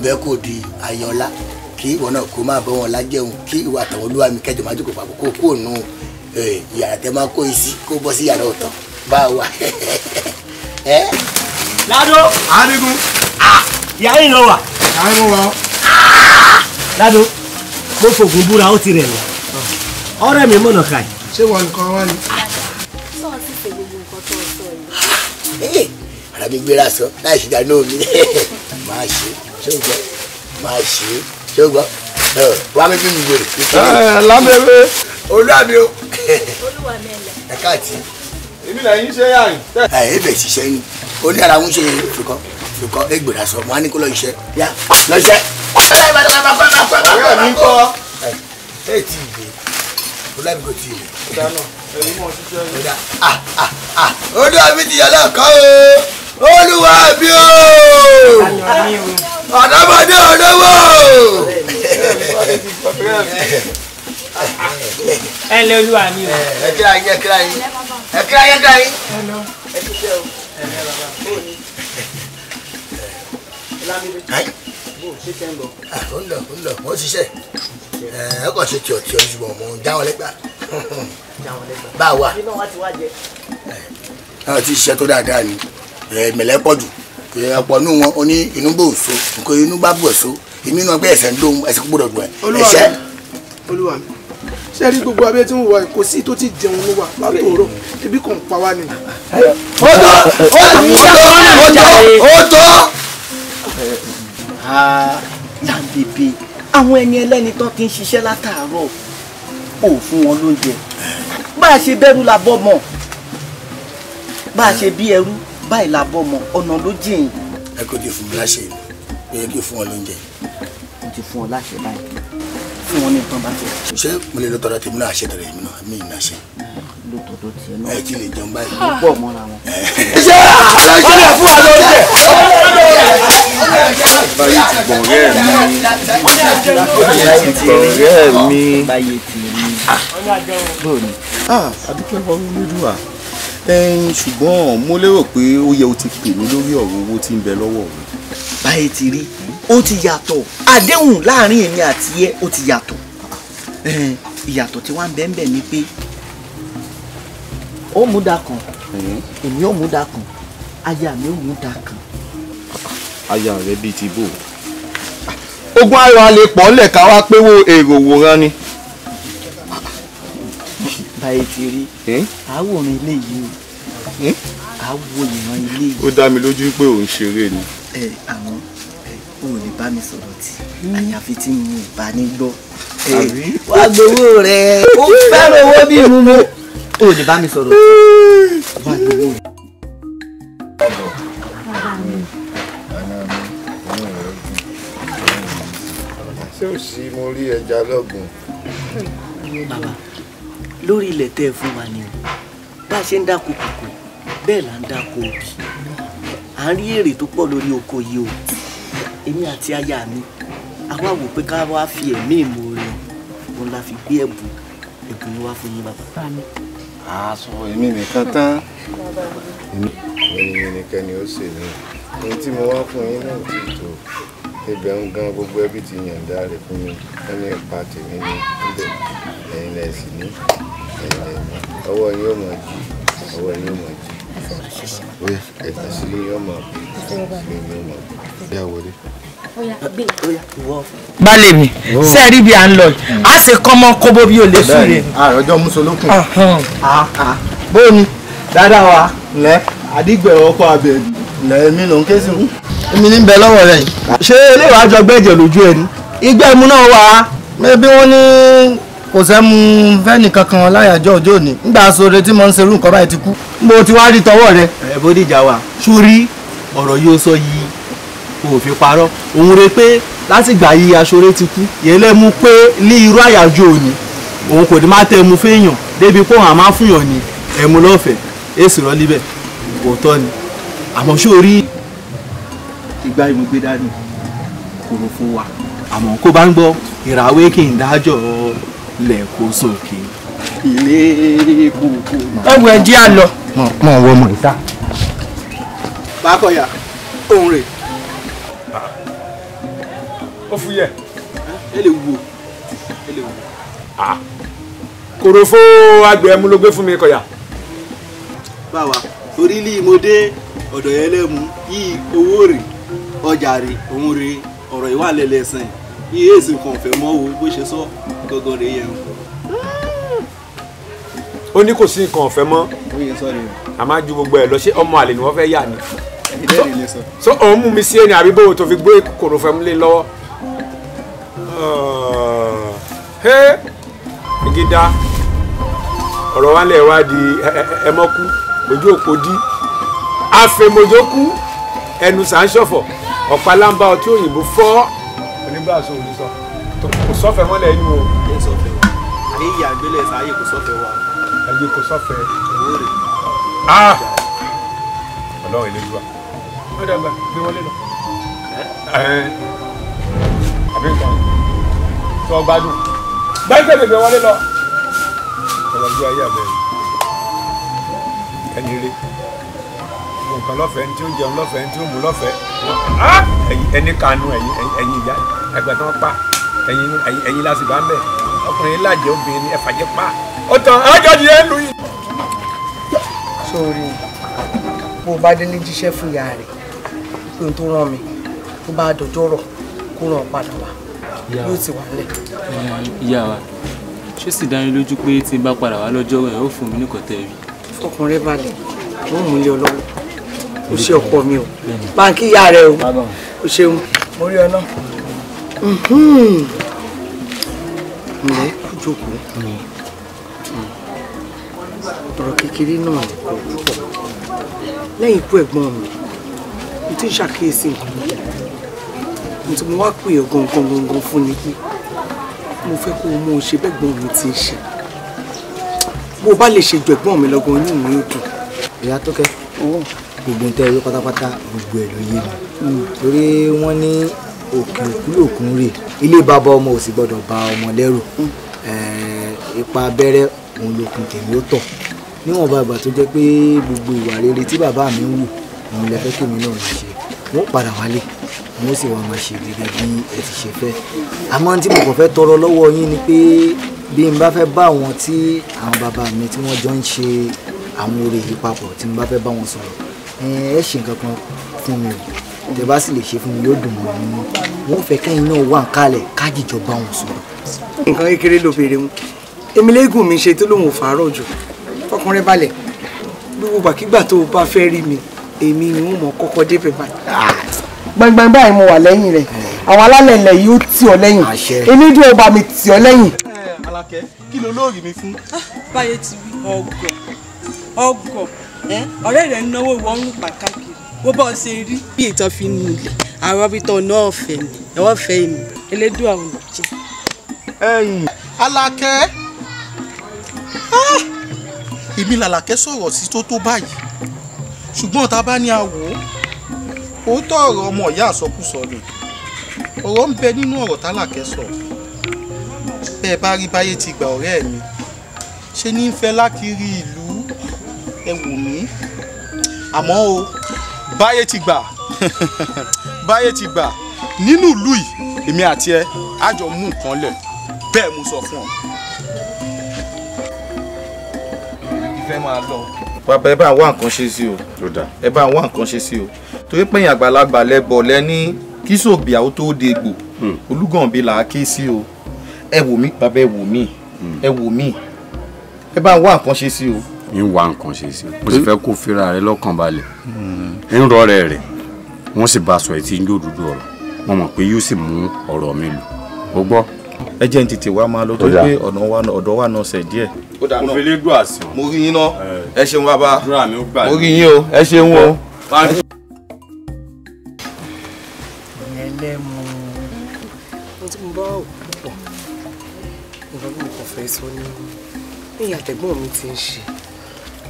bẹ́ẹ̀ kò di Ayọ̀lá Kí ìwọ náà kó máa bọ́ wọn lájẹun kí ìwà àtàwọn olúwa mi kẹjọ máa jókòó papọ̀ kó kúrò nù yàrá tẹ máa kó yìí sí kó bọ́ sí yàrá ọ̀tọ̀ bá a wà.
Lado.
Adigun.
Ìyá yìí lọ wà.
Ìyá yìí lọ wà.
Lado, mo fògùn búra ó ti rẹ̀ lọ. Ọ̀rẹ́ mi mọ̀nà ká yìí.
Ṣé wọn nìkan wá ni?
Sọ ti ṣe gbogbo nǹkan tó sọ yìí.
Ara mi gbéra sọ láì ṣe dáná mi. Máa ṣe ṣé o gbọ́? Máa ṣe ṣé o gbọ́? Wá mi bí mi wèrè.
Lábẹ́rẹ́.
Olúwa mi o.
Olúwa mi ẹ̀lẹ̀.
Ẹ káàtì.
Èmi là ń ṣe yà yín.
Ẹ ẹ bẹ̀ ṣiṣẹ́ ni. Ó ní ara ń ṣe fìkọ́ fìkọ́ égbèrè aṣọ wọn á ní kó lọ iṣẹ́. Yá lọ iṣẹ́.
Ọ̀rẹ́ mi ń kọ́.
Ẹ tí ì dé. Olúwa mi kò tí ì dé.
Dáná ẹ̀yin mọ̀ ṣiṣẹ́ yìí.
Olúwa mi ti yàn lọ́kàn o. Olúwa mi o. Ọ̀dọ́mọdé olówó.
Ẹ lé olúwa mi o.
Ẹ kíra yín, ẹ kíra yín. Ẹ kíra yín, ẹ kíra yín.
Ẹ ti ṣe o.
Ó ń lọ, ó ń lọ, ó ń ṣiṣẹ́. Ẹ kàn ṣe tíọ̀tíọ̀ ṣùgbọ́n mò ń já wọn lẹ́gbàá. Bá a wà. Náà ti ṣiṣẹ́ tó dáadáa ni. Mẹ̀lẹ́ pọ̀ jù. Ọ̀pọ̀ nù wọn, ó ní inú bò so, nǹkan inú bá bò so. Èmi náà pé ẹ̀sẹ̀ ń dóhun, ẹ̀sẹ̀ kò gbọ́dọ̀ dùn ẹ̀. Ẹ̀ṣẹ̀.
Olúwa mi, ṣé rí gbogbo abẹ́ tí ń wà kò sí tó ti jẹun ló wà látòrò ebi kò ń pa wá ni.
Ó tó! Ó tó! Ó tó!
Lábẹ́bẹ́ àwọn ẹni ẹlẹ́ni tán ti ń ṣiṣẹ́ látàárọ̀ ò fún wọn lóúnjẹ. Bá a ṣe bẹ́rù la bọ́ mọ̀, bá a ṣe bí ẹrú báyìí la bọ́ mọ̀, ọ̀nà ló jìn.
Ẹ kò tí fún mi láṣẹ ni, ó yẹ kí fún wọn lóúnjẹ.
Mo ti fún ọ láṣẹ báyìí, fún wọn ní nǹkan bá fẹ́.
Ṣé mo lè lọ tọrọ tèmi náà àṣẹ tọrọ èmi náà mi ì náà ṣe.
Ló tọ̀dọ̀ tiẹ̀ náà.
Ẹ ti lè jẹun báyìí.
Ó pọ̀ mọ́ra wọn.
Ṣé àlọ́ fún wa lóúnjẹ?
Báyé ti gbọ̀n rẹ́ mi. Báyé ti gbọ̀n rẹ́ mi.
Báyé ti rí. Bóòni.
Adúpẹ́ fọwọ́ lójúwà. Ṣùgbọ́n mo lérò pé ó yẹ o ti pè mí lórí ọ̀rọ̀ owó tí ń bẹ lọ́wọ́ mi.
Báyé ti rí. Ó ti yàtọ̀. Àdéhùn láàrin èmi àti ẹ ó ti yàtọ̀. Ìyàtọ̀ tí wọ́n ń bẹ ń bẹ ni pé ó mú da kan, èmi ó mú da kan, aya mi ó mú da kan.
Aya rẹ bíi ti bò. Ogun ayọ̀ a lè pọ̀ ńlẹ̀ ká wá pé wo èrò wòran ni.
Báyé ti rí, àwòrán ilé yìí o, àwò ìran ilé yìí.
Ó dá mi lójú pé òun ṣeré ni.
Ẹ àwọn ò lè bá mi sọ̀rọ̀ tí àyàfi tí mi ò bá ní gbọ́. Wá gbowó rẹ̀, ó fẹ́ràn owó bí mímú. Ò lè bá mi sọ̀rọ̀ tí wá gbowó rẹ̀.
Ṣé ò sí mo rí ẹja lọ́gùn?
Bàbá, lórí ilẹ̀ tẹ́ ẹ fún wa ni o, bá a ṣe ń dáko kòkó bẹ́ẹ̀ là ń dáko obì, à ń rí èrè tó pọ̀ lórí oko yìí o. Èmi àti aya mi a wá wò pé ká wá fi ẹ̀mí ìmoore òun la fi gbé ẹ̀bùn ẹ̀bùn yín wá fún yín bàbá.
Aṣọ èmi nìkan tán. Èmi nìkan ni ó ṣe mí. Ohun tí mo wá fún yín náà ti tó. Ibẹ̀ ń gan gbogbo ẹbí ti yànda rẹ̀ fún mi. Wọ́n ní ipa tèmi ní níbẹ̀. Ẹ̀yin lẹ̀ sì ní. Ẹ̀yin lẹ̀ ní. Ọwọ́ yín ó mọ̀ jí. Ọwọ́ yín ó mọ̀ jí. Bóyá ẹ̀ka sí yín ó mọ̀ bí. Sí yín ó mọ̀ bí. Bóyá wọlé.
Baálé mi, ṣé ẹ rí bí à ń lọ yìí? A ṣe kọ́mọ kóbó bí o lè súre.
Àròjọ Mùsùlùkùn.
Bóòni.
Dáadáa wa.
Ǹlẹ́.
Àdìgbẹ̀ ọkọ abẹ.
Ǹlẹ́ èmi ló ń ké sí mi.
Èmi ní bẹ lọ́wọ́ rẹ̀ yìí.
Ṣé eléwàá àjọ gbẹ̀jẹ̀ lójú ẹni?
Igbá ẹmu náà wà.
Mẹ́bí wọ́n ní kò sẹ́mu fẹ́ni kankan láyàjọ́ ọjọ́ òní. Nígbà sóore tí mo ń serú nǹkan báyìí ti kú. Mo ti wá rí tọwọ́ rẹ.
Ẹ Bódìjà wa. Sórí ọ̀rọ̀ yóò sọ yìí kò fi parọ́. Òun re pé látìgbà yìí aṣọre ti kú. Yẹn lẹ́mu pé ní irú àyájọ́ òní. Òun kò ní má tẹ́ ẹmu fẹ́yàn débi kó hàn máa fúnyàn ní ẹmu lọ́fẹ̀ẹ́. Èsì rọ́ líbẹ̀. Òótọ́ ni. Àmọ́ sórí ìgbà ìmúgbé dání kòrò fún wa. Àmọ́ kó bá ń gbọ́ ìràwé kì í dájọ́ lẹ̀ kó sókè ilé kúkú.
Ẹ wo ẹ jẹ́ á lọ.
Mọ̀ wọ ọmọ ìta.
Bákọ̀yà òun rè.
Ó fúyẹ́.
Ẹ lè wò ẹ lè wò.
Kòròfó àgbẹ̀ ẹmu ló gbé fún mi kọ̀yà.
Báwa torí lí mo dé ọ̀dọ̀ yẹn lẹ́mu yí owó rè ọjà rè òun rè ọ̀rọ̀ ìwà lẹ́lẹ́sìn yí èsì kan fẹ́ mọ́ wo bó ṣe sọ gangan rè yẹn.
Ó ní kò sí nǹkan ọ̀fẹ́ mọ́ a máa ju gbogbo ẹ̀ lọ ṣé ọmọ àlè ni wọ́n fẹ́ yà ni. So òun mú mi sí ẹni àbí bóun tó fi gbé kòròfó ẹmu lé lọ́wọ́. Gíga ọ̀rọ̀ wa lẹ̀ wá di ẹmọ́kú ojú òpó dí àfẹ̀mọ́jọ́kú ẹnu sàǹṣọ̀fọ̀ ọ̀pá lámbá ọtí òyìnbó fọ́. Onígbàsó ò ní sọ kò sọ́fẹ̀ mọ́lẹ̀ yín o.
Ẹ sọfẹ̀ o àní ìyá àgbélẹ̀ sáyé kò sọ́fẹ̀ wa.
Ayé kò sọ́fẹ̀.
Owó rè.
Ọlọ́run ìlú wa ó dàgbà gbé wọlé lọ. Àbí nǹkan tó gbádùn gbẹ́sẹ̀ lè gbé wọlé lọ. Ọlọ́jú ayé àbẹ̀rẹ̀ ẹni rí nǹkan lọ́fẹ̀ẹ́ ní tí ó jẹun lọ́fẹ̀ẹ́ ní tí ó mú lọ́fẹ̀ẹ́ ẹni kanu ẹ̀yin ìyá àgbà tí wọ́n pa ẹ̀yin láti bá ń bẹ̀ ọkùnrin lájẹ obìnrin ẹ̀fàjẹ́ pa ó tán ájọ́jì ẹ̀ lù yìí.
Sórí bó o bá délé jíṣẹ́ fún ìyá rẹ̀ pé ohun tó rán mi tó bá dọjọ́ rọ̀ kó ràn padà wá yóò ti wà nílẹ̀.
Ìyá wa ṣé sì dá yín lójú pé tí n bá padà wá lọ́jọ́ rẹ̀ ó fún mi ní kọ̀tẹ́ rí.
Fọkàn rẹ balẹ̀ ó mú ilé ọlọ́wọ́ ó ṣe ọkọ mi o báńkì ìyá rẹ o ó ṣeun mo rí ọ náà. Ǹlẹ́ kú jókòó ọ̀rọ̀ kékeré náà kò púpọ̀ lẹ́yìn ikú ẹ̀gbọ́n mi mo ti ń ṣàkíyèsí nǹkan mo ti mo wá pè ọ́ gangan gangan fún ni pé mo fẹ́ kó o mú o ṣe bẹ́gbọ́n mi ti ń ṣe bó o bá lè ṣe ju ẹ̀gbọ́n mi lọ́gán inú mi ó dùn.
Ìyá Tókẹ́ gbogbo ń tẹ́ ẹ rí pátápátá gbogbo ẹ̀ ló yé mi torí wọ́n ní òkè òkú lòkun rè ilé bàbá ọmọ ò sì gbọ́dọ̀ ba ọmọ lẹ́rù ipa abẹ́rẹ́ òun lòkun tèmi ó tọ̀ níwọ̀nba ìgbà tó jẹ́ pé gbogbo ìwà rere tí bàbá mi ń wù òun lẹ fẹ́ kémi náà máa ṣe wọ́n padà wálé wọ́n sì wá máa ṣe gẹ́gẹ́ bí ẹ ti ṣe fẹ́ àmọ́ tí mo kàn fẹ́ tọrọ lọ́wọ́ yín ni pé bí n bá fẹ́ bá àwọn tí àwọn bàbá mi tí wọ́n jọ ń ṣe àwọn oore yìí papọ̀ tí n bá fẹ́ bá wọn sọ̀rọ̀ ẹ ṣe nǹkan kan fún mi o tẹ bá sì lè ṣe fún mi yóò dùn mọ́ mi nínú wọ́n fẹ́ kẹ́yìn náà wà ń kalẹ̀ kájíjọ bá wọn sọ̀rọ̀.
Nǹkan kékeré ló béèrè wọn èmi léegun mi ṣe tó lóun ò fàárọ̀ jù fọkàn rẹ balẹ̀ gbogbo gbàkigbà tó o bá fẹ́ rí mi èmi ni wọ́n mọ̀ kọ́kọ́ débẹ̀ báyìí. Gbangban báyìí mo wà lẹ́yìn rẹ̀ àwọn alálẹ̀ ilẹ̀ yìí ó tì ọ́ lẹ́yìn elédùn ọba mi tì ọ́ lẹ́yìn.
Alákẹ́ kí ló lóòrì mi fún.
Báyé ti wí ọgọ ọgọ ọ̀rẹ́ rẹ̀ ń náwó ìwọ ń rún pàkàkiri bó bá ṣe rí bí ìtàn fi nù ilẹ̀ àwọn abitọ̀ náà fẹ́ mi ẹ̀wọ́ fẹ́ mi elédùn àwọn ò jẹ́.
Alákẹ́ èmi làlàkẹ́ sọ̀rọ̀ sí tó tó báyìí ṣùgbọ́n tá a bá ní àwò òótọ́ ọ̀rọ̀ ọmọ ìyá àsọkúsọ ni ọ̀rọ̀ ń bẹ nínú ọ̀rọ̀ tálàkẹ́ sọ bẹ́ẹ̀ bá rí báyé ti gbà ọ̀rẹ́ mi ṣe ní í fẹ́ lákiri ìlú ẹ wò mí àmọ́ o báyé ti gbà báyé ti gbà nínú ìlú yìí èmi àti ẹ á jọ mú nǹkan lẹ̀ bẹ́ẹ̀ mo sọ fún ọ.
Ìfẹ́ máa lọ. Bàbá ẹ bá wá nǹkan ṣe sí o. Ẹ bá wá nǹkan ṣe sí o. Torí pé ẹ̀yin àgbàlagbà lẹ́bọ̀ lẹ́ní kí sòbíàwó tó de egbò Olúgànbí là á ké sí o. Ẹ wò mí bàbá ẹ wò mí ẹ wò mí ẹ bá wá nǹkan ṣe sí o.
Ń wá nǹkan ṣe sí o. Mo sì fẹ́ kó fira rẹ lọ́kàn balẹ̀. Ń rọrẹ rẹ̀ wọ́n sì bá a sọ ẹ̀ tí ń jó dúdú ọ̀rọ̀. Mo mọ̀ pé yóò sì mú ọ̀rọ̀ mi lò. O gbọ́.
Ẹ jẹ́ n tètè wá máa lọ torí pé ọ̀dọ̀ wa náà ṣẹ̀ díẹ̀.
Mo fi lé dùn àsìn.
Mo rí yín náà ẹ ṣeun bàbá mo rí yín o ẹ ṣeun o.
Ẹlẹ́mu mo tí mo bá wà púpọ̀ nǹkan tí mo kàn fẹ́ sọ ni ní àtẹ̀gbọ́n mi ti ń ṣe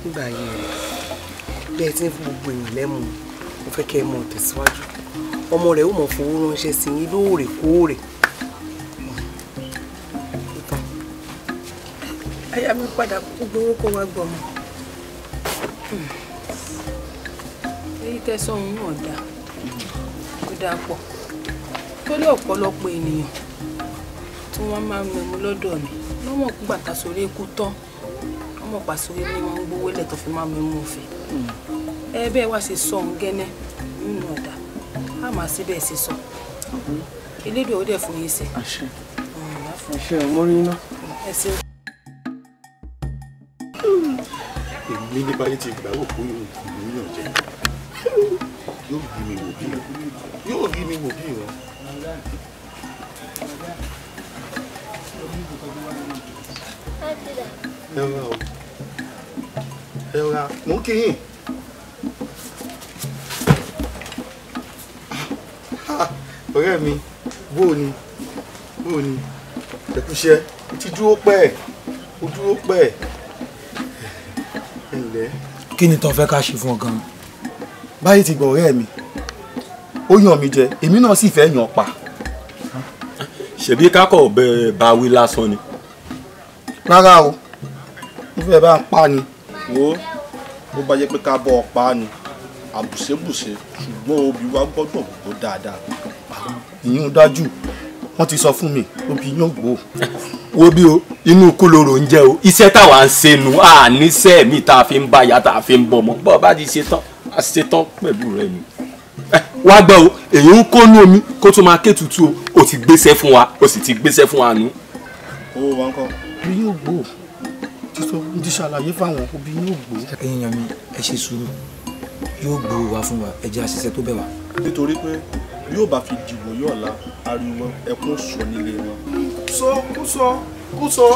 nígbà ayé rẹ̀ bẹ́ẹ̀ tí ń fún gbogbo èèyàn lẹ́mu mo fẹ́ kẹ́ ẹ mọ̀ tẹ̀síwájú ọmọ rẹ̀ ó mọ̀ fowó ránṣẹ́ sí yín lóòrèkóòrè.
Aya mi padà kó gbowó kó wá gbọmọ. Èyí tẹ̀sán òun náà dáa ó dáa pọ̀ torí ọ̀pọ̀lọpọ̀ ènìyàn tí wọ́n máa ń mẹ́mu lọ́dọ̀ mi lọ́wọ́n kú gbàtà sórí ikú tán wọ́n mọ̀ pàṣẹ ní wọn ń gbowó lẹ̀ tó fi máa mẹ́mu ọ̀fẹ́. Ẹ bẹ́ẹ̀ wá ṣe sọ òun gẹ́nẹ́ nínú ọ̀dà á máa ṣe bẹ́ẹ̀ ṣe sọ. Elédùn ó dẹ̀ fún yín sí.
Àṣẹ. Àṣẹ mo rí iná.
Ẹ ṣeun.
Èmi ní báyìí ti gbà wò pé òun yàn jẹ. Yóò rí mi wò bí yóò rí mi wò bí ìran. Ẹ rọra o, ẹ rọra, mò ń kí yín. Ọ̀rẹ́ mi, bóò ni, ẹ̀kúṣẹ́, o ti dúró pẹ́, o dúró pẹ́, ẹ ǹlẹ́.
Kí ni tó fẹ́ ká ṣe fún ọ gan-an?
Báyìí ti gbọ́ ọ̀rẹ́ mi, ó yàn mí jẹ, èmi náà sì fẹ́ yàn pa.
Ṣebí kákọ̀ bẹ́ẹ̀ bá wí lásán ni.
Rárá o, mo fẹ́ bá ń pa ni.
Wo bó bá jẹ́ pé ká bọ́ ọ pa ni, àbùṣebùṣe, ṣùgbọ́n obì wa gbọ́dọ̀ gbó dáadáa.
Ìyún dájú, wọ́n ti sọ fún mi, obì yóò gbó.
Wo bí o, inú kólóró ń jẹ́ o, iṣẹ́ táwa ń ṣe nu, a níṣẹ́ mi tá a fi ń bá ìyá tá a fi ń bọ́ ọmọ, bọ́ ọ bá ti ṣe tán, a ṣe tán pẹ̀lú rẹ ni. Wá gbọ́ o, èyí ń kónú omi kó tó máa ké tutù o, o ti gbéṣẹ́ fún wa, o sì ti gbéṣẹ́ fún wa nù.
Owó wa ń kọ́.
Obì yóò gbó, ti ṣàlàyé fáwọn obì yóò gbó.
Ẹ̀yin yan mi, ẹ ṣe sùúrù, yóò gbó wa fún wa, ẹ jẹ́ àṣìṣe tó bẹ̀ wá.
Nítorí pé yóò bá fi dìbò yóò la ariwo ẹkún sọ nílé wọn.
Sọ kú sọ kú sọ,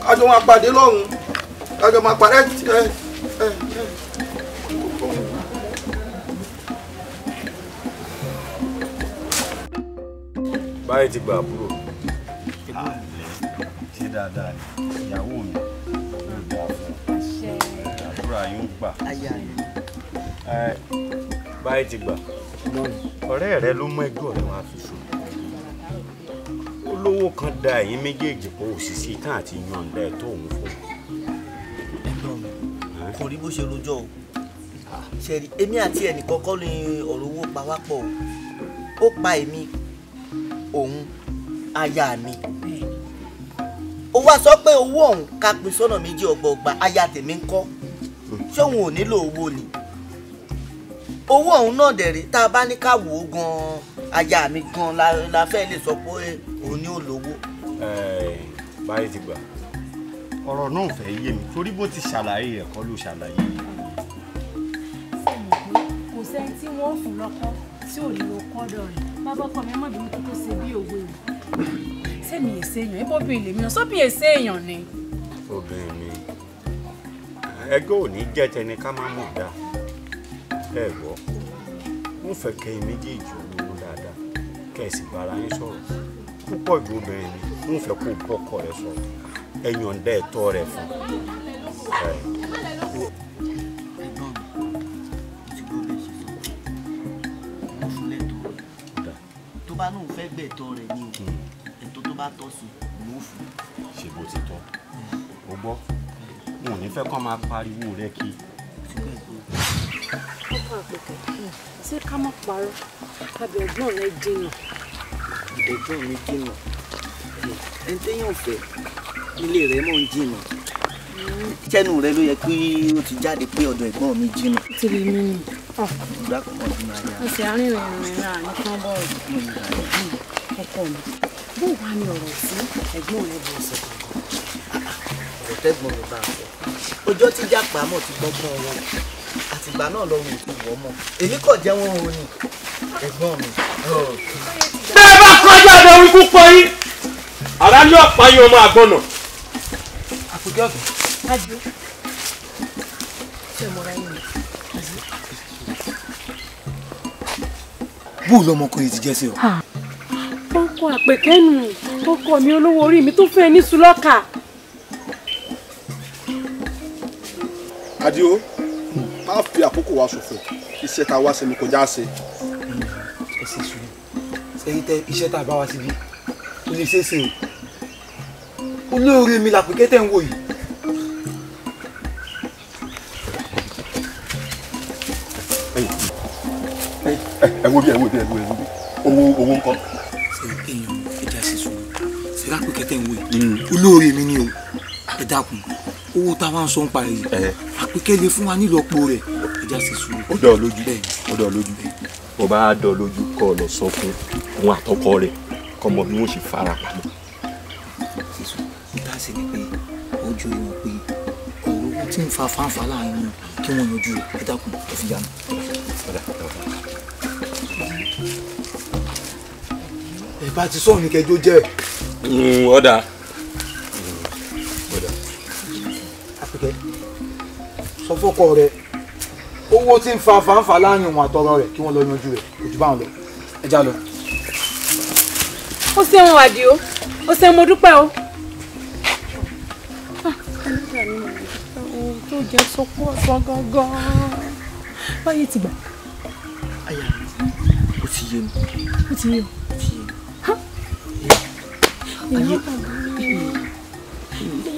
kájọ máa pàdé lọ́run, kájọ máa pàdé ẹ ẹ ẹ.
Báyìí ti gbà àbúrò. Ṣé dáadáa ni ìyàwó mi yóò dáa fún ọ, àdúrà yóò gbà. Báyìí ti gbà, ọ̀rẹ́ rẹ ló mú ẹjọ́ rẹ wá fi sùn. Olówó kan da ẹ̀yin méjèèjì pọ̀ òṣìṣẹ́ tán àti yọ̀ǹda ẹ̀tọ́ òun fún.
Ẹ̀gbọ́n mi kò rí bó ṣe rojọ́ o, ṣe rí èmi àti ẹnì kọ́kọ́ ní ọ̀rọ̀ owó pa wá pọ̀ o, ó pa èmi òun aya mi, ó wá sọ pé owó ọ̀hún ká pín sọ́nà méjì ọgbọọgba, aya tèmi ń kọ́, ṣé òun ò nílò owó ni? Owó ọ̀hún náà dẹ̀rẹ̀ tá a bá ní ká wò ó gan-an, aya mi gan-an la fẹ́ lè sọ pé òun ni ó lówó.
Báyìí ti gbà, ọ̀rọ̀ náà fẹ́ yé mi torí bó ti ṣàlàyé ẹ̀kọ́ ló ṣàlàyé yìí.
Kò sẹ́ni tí wọ́n fún lọ́kọ́ tí ò ní lo kọ́dọ̀ rẹ̀, bàbá ọkọ mi má bínú tó tó ṣe bí òwe o. Sẹ́mi èsè èèyàn, ebó bí lèmi náà, sóbì èsè èèyàn ni.
Obìnrin mi, ẹgbẹ́ ò ní jẹ́ tẹni ká má mọ̀ dáa. Ẹ gbọ́, mo fẹ́ kẹ́ ẹ méjèèjì ronú dáadáa, kẹ́ ẹ sì bára yín sọ̀rọ̀. Púpọ̀ ju obìnrin mi, mo fẹ́ kó bọ́kọ rẹ sọ̀rọ̀, ẹ yọ̀ǹda ẹ̀tọ́ rẹ fún un.
Ẹ̀gbọ́n mi, mo ti gbọ́ bẹ́ẹ̀ ṣe sọ, mo fún lẹ́tọ̀ọ́ rẹ̀. Tó bá náà fẹ́ gbẹ̀tọ́ rẹ̀ ni o, ẹ̀tọ́ tó bá tọ́ sí mo fún.
Ṣé bó ti tọ́? O gbọ́, n ò ní fẹ́ kọ́ máa pariwo rẹ kí.
Ọkọ àpèkẹ́, ṣé ká má parọ́, tàbí ẹ̀gbọ́n rẹ jìnnà?
Ẹ̀gbọ́n mi jìnnà, ẹni téèyàn fẹ́ ilé rẹ̀ mọ̀ ń jìnnà. Sẹ́nu rẹ ló yẹ kí ó ti jáde pé ọ̀dọ̀ ẹ̀gbọ́n mi jìnnà.
Ó ti lè mí nì.
Ó sì arìnrìn ìrìn rà ní kán bọ́ọ̀lù.
Ọkọ mi, bó wàá ní ọ̀rọ̀ sí ẹ̀gbọ́n rẹ bọ̀ sọ?
Ọ̀rọ̀ tẹ́gbọ́n mi bá a sọ. Ọjọ́ tí jápá mọ̀ ti gbọ́gbọ́n wọn, àtìgbà náà lọ́rùn ò ti wọ́ mọ́. Èmi kò jẹ́ wọn o ní ẹ̀gbọ́n mi.
Bẹ́ẹ̀ bá kọjá àdó ikú pọ̀ yín, àrá ní ọ̀pá yín ọmọ àgbọ̀nà.
Àpòjọ́ ọ̀fẹ́.
Adé, ṣé mo ra yín ni?
Bó lọmọkùnrin ti jẹ́ sí ọ?
Ọkọ àpèkẹ́nu, ọkọ mi olówó orí mi tó fẹ́ ní sùlọ́kà.
Adio, má fi àkókò wa ṣòfò, iṣẹ́ ta wá ṣe ni kò já ṣe.
Ẹ ṣe sùúrù, sẹ́yìn tẹ iṣẹ́ tá a bá wá síbí, ó lè ṣeé ṣe o. Olóore mi làpèkẹ́ tẹ̀ ń wò yìí.
Ẹ wo bí ẹ wo bí ẹ wo bí owó owó ńkọ́.
Ṣé èèyàn ẹja ṣe sùúrù, ṣé lápèkẹ́ tẹ̀ ń wò yìí olóore mi ni o ẹ dákun owó táwa ń sọ ń parí yìí Àpèkẹ́ lè fún wa nílọ́po rẹ̀ ẹ já sí sùúrù.
Ó dọ̀ lójú ó dọ̀ lójú bó bá dọ̀ lójú kọ́ ọ lọ sọ fún òun àtọkọ rẹ̀ kọ́ mọ bí wọ́n ṣe fara pamọ́.
Sísù ìta sì ni pé ojú ìwọ̀n pé ọ̀rọ̀ owó tí ń fa fáńfà láàrin wọn kí wọ́n yanjú rẹ̀ ẹ dákun ẹ fi yánu.
Ẹ bá ti sọ̀rọ̀ ní kẹjọ jẹ́.
Ọ̀dà.
Àpèkẹ́ sọ fọ́kọ rẹ owó tí ń fa fáńfà láàrin òun àtọrọ rẹ̀ kí wọ́n lọ yanjú rẹ̀ kò jù báwọn lọ ẹ já lọ.
Ó ṣeun Àdìó, ó ṣeun mo dúpẹ́ o. Ohun tó jẹ́ sọpọ̀ ọ̀sán gangan báyìí ti gbà.
Aya ó ti yé mi.
Ó ti yé o.
Ó ti yé mi. Ayé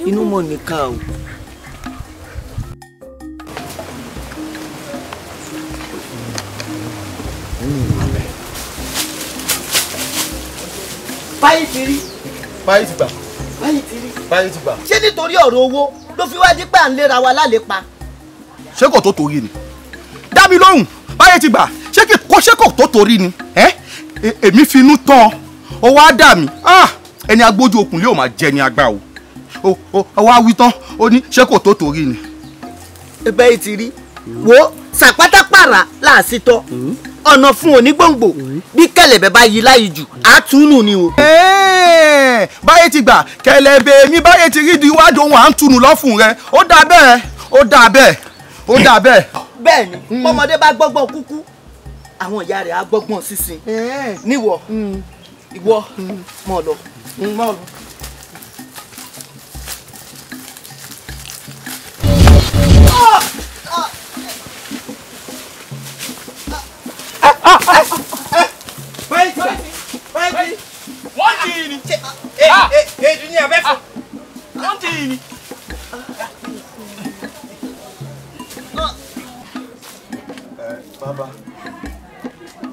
inú mọ̀ ní ká o. Báyìí ti rí.
Báyìí ti gbà.
Báyìí ti rí.
Báyìí ti gbà.
Ṣé nítorí ọ̀rọ̀ owó ló fi wá dípẹ́ à ń léra wa lálépa?
Ṣé kò tó torí ni? Dá mi lóhùn, báyìí ti gbà. Ṣé kò tó torí ni? Èmi finú tán, ó wá dà mí. Ẹni agbójú okùn lé ò máa jẹ ní agbá o. Ó wá wí tán, ó ní ṣé kò tó torí ni?
Báyìí ti rí. Wo sàpátápàrà láàsìtọ́ ọ̀nà fún onígbòǹgbò bí kẹ̀lẹ̀bẹ̀ bá yí láyìí jù àtúnú ni o.
Báyé ti gbà kẹ̀lẹ̀bẹ̀ mi báyé ti rí di iwájú òun à ń túnú lọ́fun rẹ ó dà bẹ́ẹ̀ ó dà bẹ́ẹ̀ ó dà bẹ́ẹ̀.
Bẹ́ẹ̀ni bọ́mọdé bá gbọ́gbọ́n kúkú àwọn ìyá rẹ̀ á gbọ́gbọ́n sísìn níwọ ìwọ mọ̀ lọ.
Wọ́n ti yìí ni. Èdè ni abẹ́ fún. Wọ́n ti yìí ni.
Bàbá,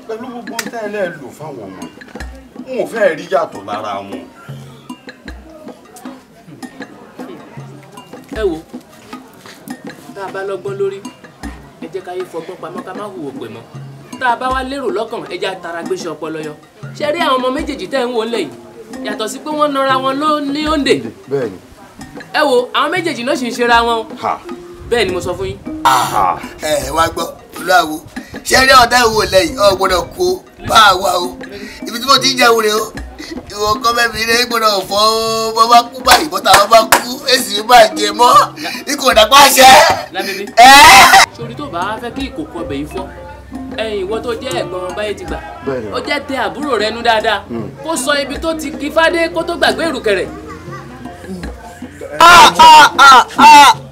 pẹ̀lú gbogbo tẹ́lẹ̀ lò fáwọn ọmọ yìí, n ò fẹ́ rí yàtọ̀ lára wọn.
Ẹ wo, tá a bá lọ́gbọ́n lórí, ẹ jẹ́ ká yé fọgbọ́n pamọ́ ká má hùwà pè mọ́. Tá a bá wá lérò lọ́kàn ẹ jẹ́ àtàrà gbéṣẹ́ ọpọlọ yọ. Ṣé rí àwọn ọmọ méjèèjì tẹ́ ń wò ńlẹ̀ yìí yàtọ̀ sí pé wọ́n nọra wọn ló ní òǹdè.
Bẹ́ẹ̀ni.
Ẹ wo àwọn méjèèjì náà sì ń ṣera wọn. Bẹ́ẹ̀ ni mo sọ fún yín.
Ẹ wá gbọ́ olúwawo ṣé rí ọ̀dà ìwò lẹ́yìn ọ̀ gbọ́dọ̀ kó bá a wá o ibi tí mo ti ń jẹun rè o ìwọ kọ́ mẹ́mi rẹ̀ gbọ́dọ̀ fọ́ o bọ́ bá kú báyìí bọ́tà bọ́ bá kú èsì bá jẹ mọ́ ikọ̀ dàgbà ṣẹ́.
Lábẹ́bí sórí tó bá fẹ́ kí ìkòkò ọbẹ̀ yìí fọ́ ẹ̀yin ìwọ tó jẹ́ ẹ̀gbọ́n báyé ti gbà ó jẹ́ tẹ àbúrò rẹ nú dáadáa kó sọ ibi tó ti kí fádé kó tó gbàgbé ìrùkẹ̀rẹ̀.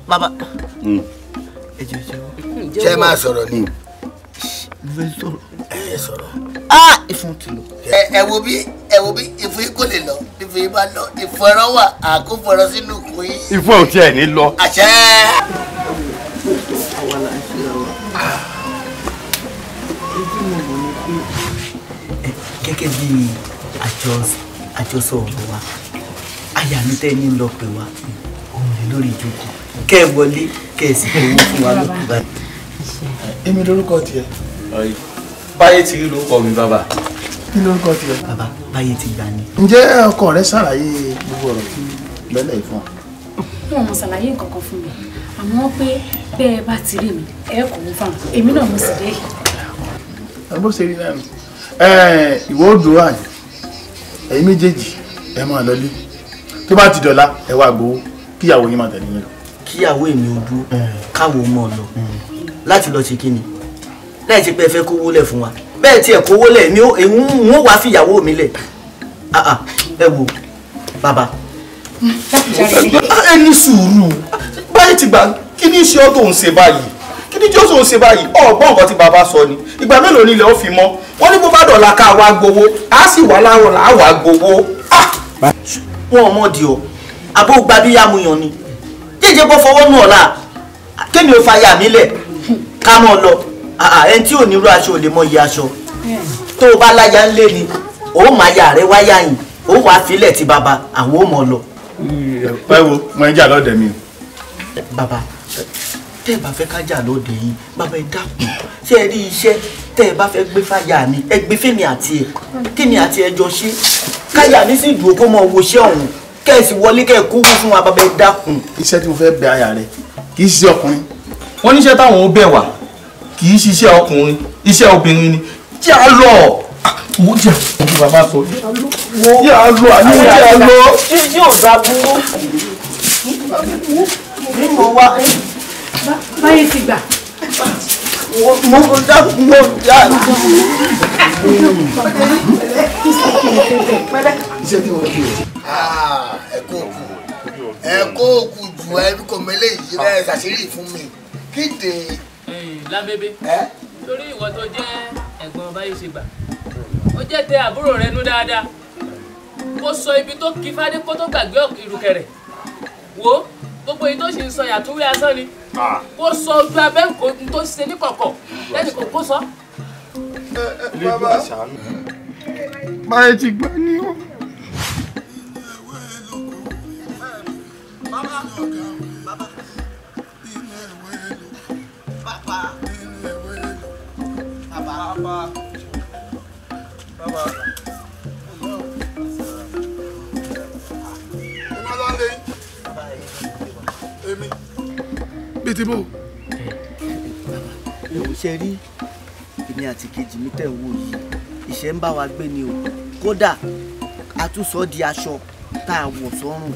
Bàbá
ṣé máa sọ̀rọ̀ ni.
Mo fẹ́ sọ̀rọ̀.
Ẹ sọ̀rọ̀.
Ìfun ti lọ.
Ẹ wo bí ìfun yìí kò lè lọ ìfun yìí bá lọ ìfun ẹran wà àkófò ẹran sínú ìkún yín.
Ìfun ò tiẹ̀ ní lọ.
Àṣẹ.
Àwa là ń ṣe àwa. Ojú mo mọ̀ ni pé gẹ́gẹ́ bí àjọsọ ọ̀rọ̀ wa aya mi tẹ́ ní lọ pè wá òun lè lórí ìjókòó kẹ́ ẹ wọlé kẹ́ ẹ sì kówó fún wa lókun báyìí.
Èmi lórúkọ tiẹ̀.
Báyé ti rí lórúkọ mi bàbá.
Kí lórúkọ tiẹ̀?
Bàbá báyé ti gbà ni.
Ǹjẹ́ ọkọ rẹ ṣàlàyé gbogbo ọ̀rọ̀ tí lẹ́lẹ̀ fún ọ?
Wọn ò ṣàlàyé nǹkan kan fún mi àmọ́ pé bẹ́ẹ̀ bá ti rí mi ẹ kò ń fà èmi náà mo sì dé.
Bó ṣe rí náà ìwọ ò dúró àyè ẹ̀yin méjèèjì ẹ máa lọlé tó bá ti dọ̀la ẹ wá gbowó kíyàwó yín máa tẹ̀lé yín lọ.
Kíyàwó èmi ò dúró káwo mọ̀ lọ láti lọ ṣe kíni láì ṣe pé ẹ fẹ́ kówó lẹ̀ fún wa bẹ́ẹ̀ tiẹ̀ kówó lẹ̀ mi ò wá fìyàwó mi lẹ̀ ẹ wo bàbá.
Ẹ ní sùúrù báyìí ti gbà kí ní ṣe ọ́ tó ń ṣe báyìí kí ní jọ́sọ̀ ń ṣe báyìí ọ̀gbọ́n nǹkan tí bàbá sọ ni ìgbà mélòó ni ilẹ̀ ó fi mọ́ wọ́n ní bó bá dọ̀la ká wá gbowó á sì wá láàárọ̀ là á wá gbowó.
Wọn ò mọ̀ di ọ àbó gba bí yàmùyàn ni jẹjẹ bó fọwọ́ nù ọ̀la kémi ò fa yà mí lẹ̀ ká mọ̀ lọ ẹni tí ò ní irú aṣọ ò lè mọ iye aṣọ tó o bá láya ńlé ni ó máa yà rẹ wáyà yìí Ó wàá filẹ̀ tí bàbá àwọn ò mọ̀ lọ.
Ẹ wo, mo ń jà lọ́dẹ̀ mi.
Bàbá, tẹ́ ẹ bá fẹ́ ká jà lọ́dẹ̀ yìí, bàbá ẹ dákun, ṣé ẹ rí iṣẹ́ tẹ́ ẹ bá fẹ́ gbé fáyà mi, ẹ gbé fẹ́mi àti ẹ, kémi àti ẹ jọ ṣe, káyà mi sì dùn kó mọ owó iṣẹ́ ọ̀hún, kẹ́ ẹ sì wọlé kẹ́ ẹ kówó fún wa, bàbá ẹ dákun.
Iṣẹ́ tí mo fẹ́ bẹ aya rẹ kì í ṣiṣẹ́ ọkùnrin.
Wọ́n níṣẹ́ táwọn ó bẹ̀ wá kì í ṣiṣẹ́ ọkùnrin, iṣẹ́ obìnrin ni. Jẹ́ à lọ. Wo jẹ́ àwọn bàbá sọ. Jẹ́ à lọ, àní jẹ́ à lọ.
Ṣé ò dá burú? Ní mo wá.
Báyìí ti gbà.
Mo dá mo dá.
Iṣẹ́ tí wọ́n fi hàn. Ẹ̀kọ́ òkú jù ẹ kò mẹ́lẹ̀ yìí rẹ̀ ṣàṣírí fún mi. Kéde.
Lábébé, torí ìwọ tó jẹ́ ẹ̀gbọ́n báyìí ṣe gbà, ó jẹ́ tẹ àbúrò rẹ nú dáadáa. Kó sọ ibi tó kí fádé kó tó gbàgbé ìrùkẹ̀rẹ̀. Wo gbogbo èyí tó ṣì ń sọ yàtúwé asán ni. Kó sọ ojú abẹ́ nǹkan tó ṣe ní kọ̀kọ̀ lẹ́nu kò kó sọ.
Bàbá báyìí ti gbà ní o.
Bíi ti bò.
Ẹ ò ṣe rí èmi àti kejì mi tẹ̀ ń wò yìí, ìṣẹ́ ń bá wa gbé ni o. Kódà a tún sọ di aṣọ tá a wọ̀ sọ́rùn,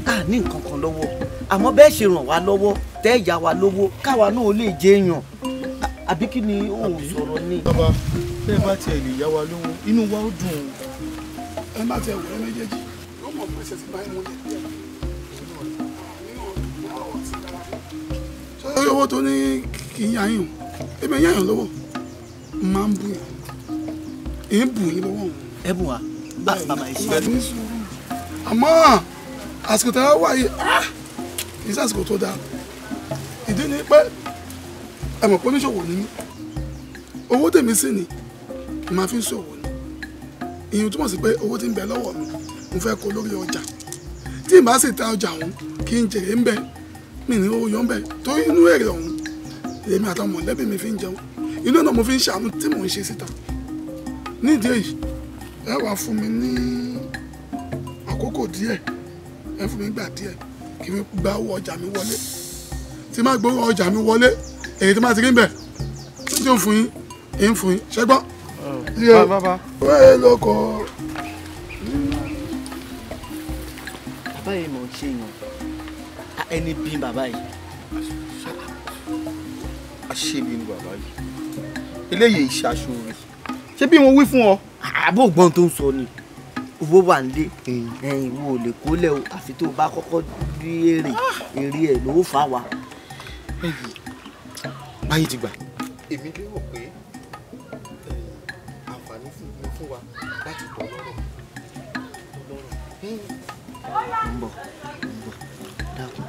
a ní nǹkan kan lọ́wọ́, àmọ́ bẹ́ẹ̀ ṣe ràn wá lọ́wọ́ tẹ́ ìyá wa lówó káwa náà ó lè jẹ́ èèyàn, àbí kí ni ó sọ̀rọ̀ ni.
Bàbá, bẹ́ẹ̀ bá tiẹ̀ lè yá wa lówó, inú wa ó dùn.
Ẹ má tiẹ̀ wọ̀ ẹ́ méjèèjì, ó mọ̀ pé ṣe ti bá ẹ̀ múlẹ̀. Ṣé owó tó ní kì í yá yín o? Èmi yá yín lọ́wọ́, máa ń bù yín, ń bù yín lọ́wọ́.
Ẹ bùn wa, bàbá ẹ ṣe.
Ní sùúrù, àmọ́ àsìkò tí a wà yìí, kì í sàsìkò tó dáa. Ìdí ni pé ẹ mọ̀ pé oníṣòwò ni mí, owó tèmi sì ni màá fi ń ṣòwò ni. Ìyẹn túmọ̀ sí pé owó tí ń bẹ lọ́wọ́ mi, mo fẹ́ kó lórí ọjà. Tí n bá sì ta ọjà ọ̀hún, kí n jèrè ń bẹ, mi ní owó yọ ń bẹ, torí inú èrè ọ̀hún èmi àtàwọn mọ̀lẹ́bí mi fi ń jẹun, inú náà mo fi ń ṣàánú tí mò ń ṣe síta. Nídìí èyí, ẹ wá fún mi ní àkókò díẹ̀, ẹ fún mi gbà díẹ̀ kí n gba owó ọjà mi wọlé. Tí má gbowó ọjà mi wọlé, èyí tí má ti rí ń bẹ̀ tí ń fún yín, ń fún yín, ṣẹ́gbọ́n.
Bàbá.
Ẹ lọkọ.
Bàbá yìí mọ̀ ń ṣe yàn, ẹni bí bàbá yìí.
Àṣebi ni bàbá yìí, eléyìí ìṣàṣòro. Ṣé bí mo wí fún ọ?
Àbó gbọ́n tó ń sọ ni, owó wà nílé, ẹ̀yìn wo ò lè kólẹ̀ o, àfi tó o bá kọ́kọ́ rí èrè, èrè ẹ̀ ló fà wá.
Báyìí ti gbà. Èmi lérò pé àǹfààní fún wa láti tọ̀ lọ́rọ̀.
Ń bọ̀, ń bọ̀, dákun.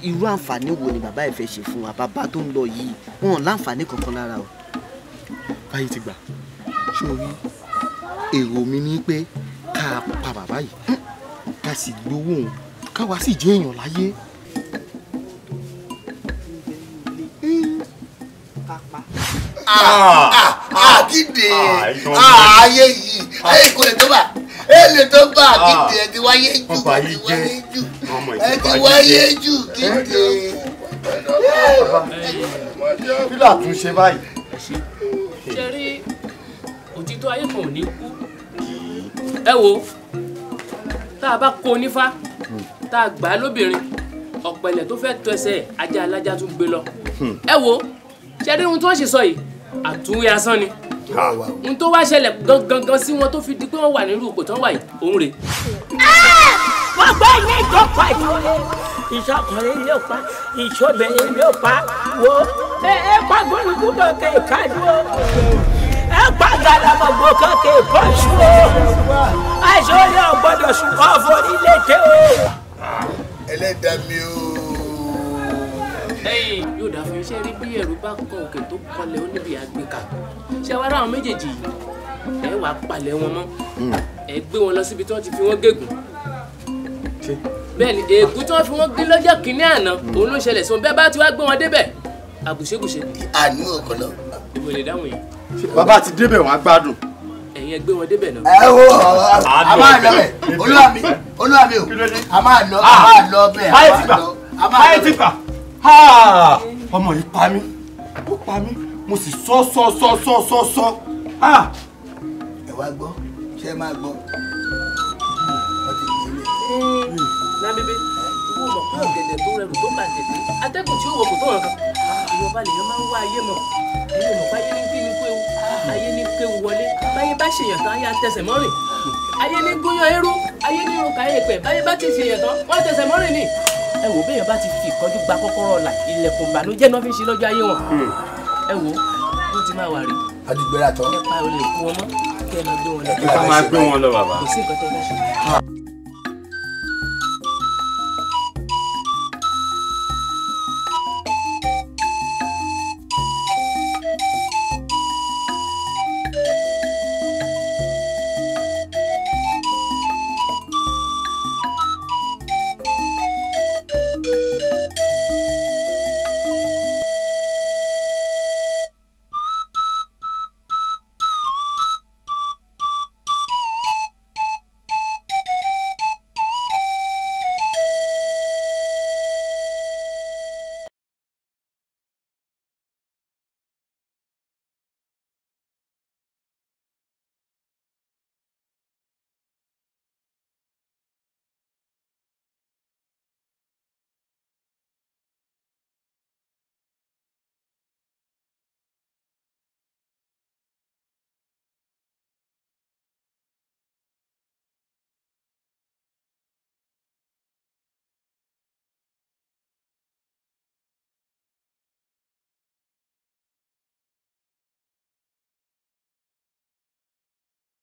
Irú àǹfààní wo ni bàbá ẹ fẹ́ ṣe fún wa? Bàbá tó ń lọ yìí, wọn ò láǹfààní kankan lára o.
Báyìí ti gbà. Sórí èrò mi ni pé ká pa bàbá yìí, ká sì gbowó òun, káwa sì jẹ́ èèyàn láyé.
Àkìdè ayé yìí, ayé kò lè tó bá, ẹ lè tó bá àkìdè, ẹ ti wáyé jù, ẹ ti wáyé jù, ẹ ti wáyé jù kídè.
Kí ló àtúnṣe báyìí?
Ṣé rí òtítọ́ ayé kan ò ní kú? Ẹ wo, tá a bá kó onífá, tá a gbà á lóbìnrin, ọ̀pẹ̀lẹ̀ tó fẹ́ tọ ẹsẹ̀ ajá alájá tún gbé lọ. Ẹ wo, ṣé rí ohun tí wọ́n ṣe sọ yìí? Àtúnwé asán ni. Ohun tó wá ṣẹlẹ̀ gangan sí wọn tó fi di pé wọ́n wà nínú ipò tán wà yìí, òun rèé.
Wọ́n gbé ní ìjọba ìṣòro, ìṣọkùnrin ló pa, ìṣobìnrin ló pa, wo ẹ pa gbólógbó kankan ìkájú o, ẹ pa gàdàmọ̀gbò kankan ìkọ́ṣù o, àìsàn orí ọ̀gbọ́dọ̀ ṣùkọ́ forílẹ̀-èdè o.
Ẹlẹ́dàá mi o.
Ẹ̀yin yóò dà fún iṣẹ́ rí bí ẹ̀rù bá kan òkè tó kọlẹ̀ ó níbi àgbékà. Ṣé wàá ráwọn méjèèjì yìí? Ẹ wàá palẹ̀ wọn mọ́. Ẹ gbé wọn lọ síbi tí wọ́n ti fi wọ́n gégùn. Bẹ́ẹ̀ ni ègún tí wọ́n fi wọ́n gé lọ́jọ́ kìíní àná òun ló ṣẹlẹ̀ sí wọn. Bẹ́ẹ̀ bá ti wá gbé wọn débẹ̀ àbùṣebùṣe.
Àní òkòló.
Ìwé lè dáhùn yìí.
Bàbá ti débẹ̀ wọ́n á gbádùn.
Ẹ̀yin ẹ gbé wọn débẹ̀ náà.
Ẹ wo a máa lọ bẹ̀ olúwa mi olúwa mi o a máa lọ a máa lọ bẹ̀ a máa lọ a máa lọ bẹ̀.
Ọmọ yìí pa mí, ó pa mí, mo sì sọ sọ sọ sọ sọ sọ.
Ẹ wá gbọ́, ṣé ẹ máa gbọ́?
Lábébé, ìwọ mọ̀ pé ọ̀gẹ̀dẹ̀ tó rẹrù tó bà tètè, atẹ́gùn tí ó wọ kò tó nǹkan. Ìwọ̀nba lèèyàn máa ń wá ayé mọ̀. Ẹ̀yin mọ̀ báyé ní kí ni kó ewu, ayé ní kéwu wọlé, báyé bá ṣèyàn tán ayé àtẹsẹ̀ mọ́rìn. Ayé ní gúnyán eérú, ayé ní irun kàyé pẹ̀, báyé bá ti ṣèyàn tán, wọ́n tẹsẹ̀ mọ́rìn ni. Ẹ wò béèyàn bá ti fi ìkánjú gba kọ́kọ́rọ́ ọ̀la, ilẹ̀kùn ìbànújẹ́ náà fi ń ṣe lọ́jọ́ ayé wọn. Ẹ wò ó ti máa wà rí.
A ti gbéra tán.
Ẹ pa olè kú wọn mọ́, kí ẹ máa gbé wọn lọ.
Ẹ máa gbé wọn lọ bàbá.
Kò sí nǹkan tó fẹ́ ṣe.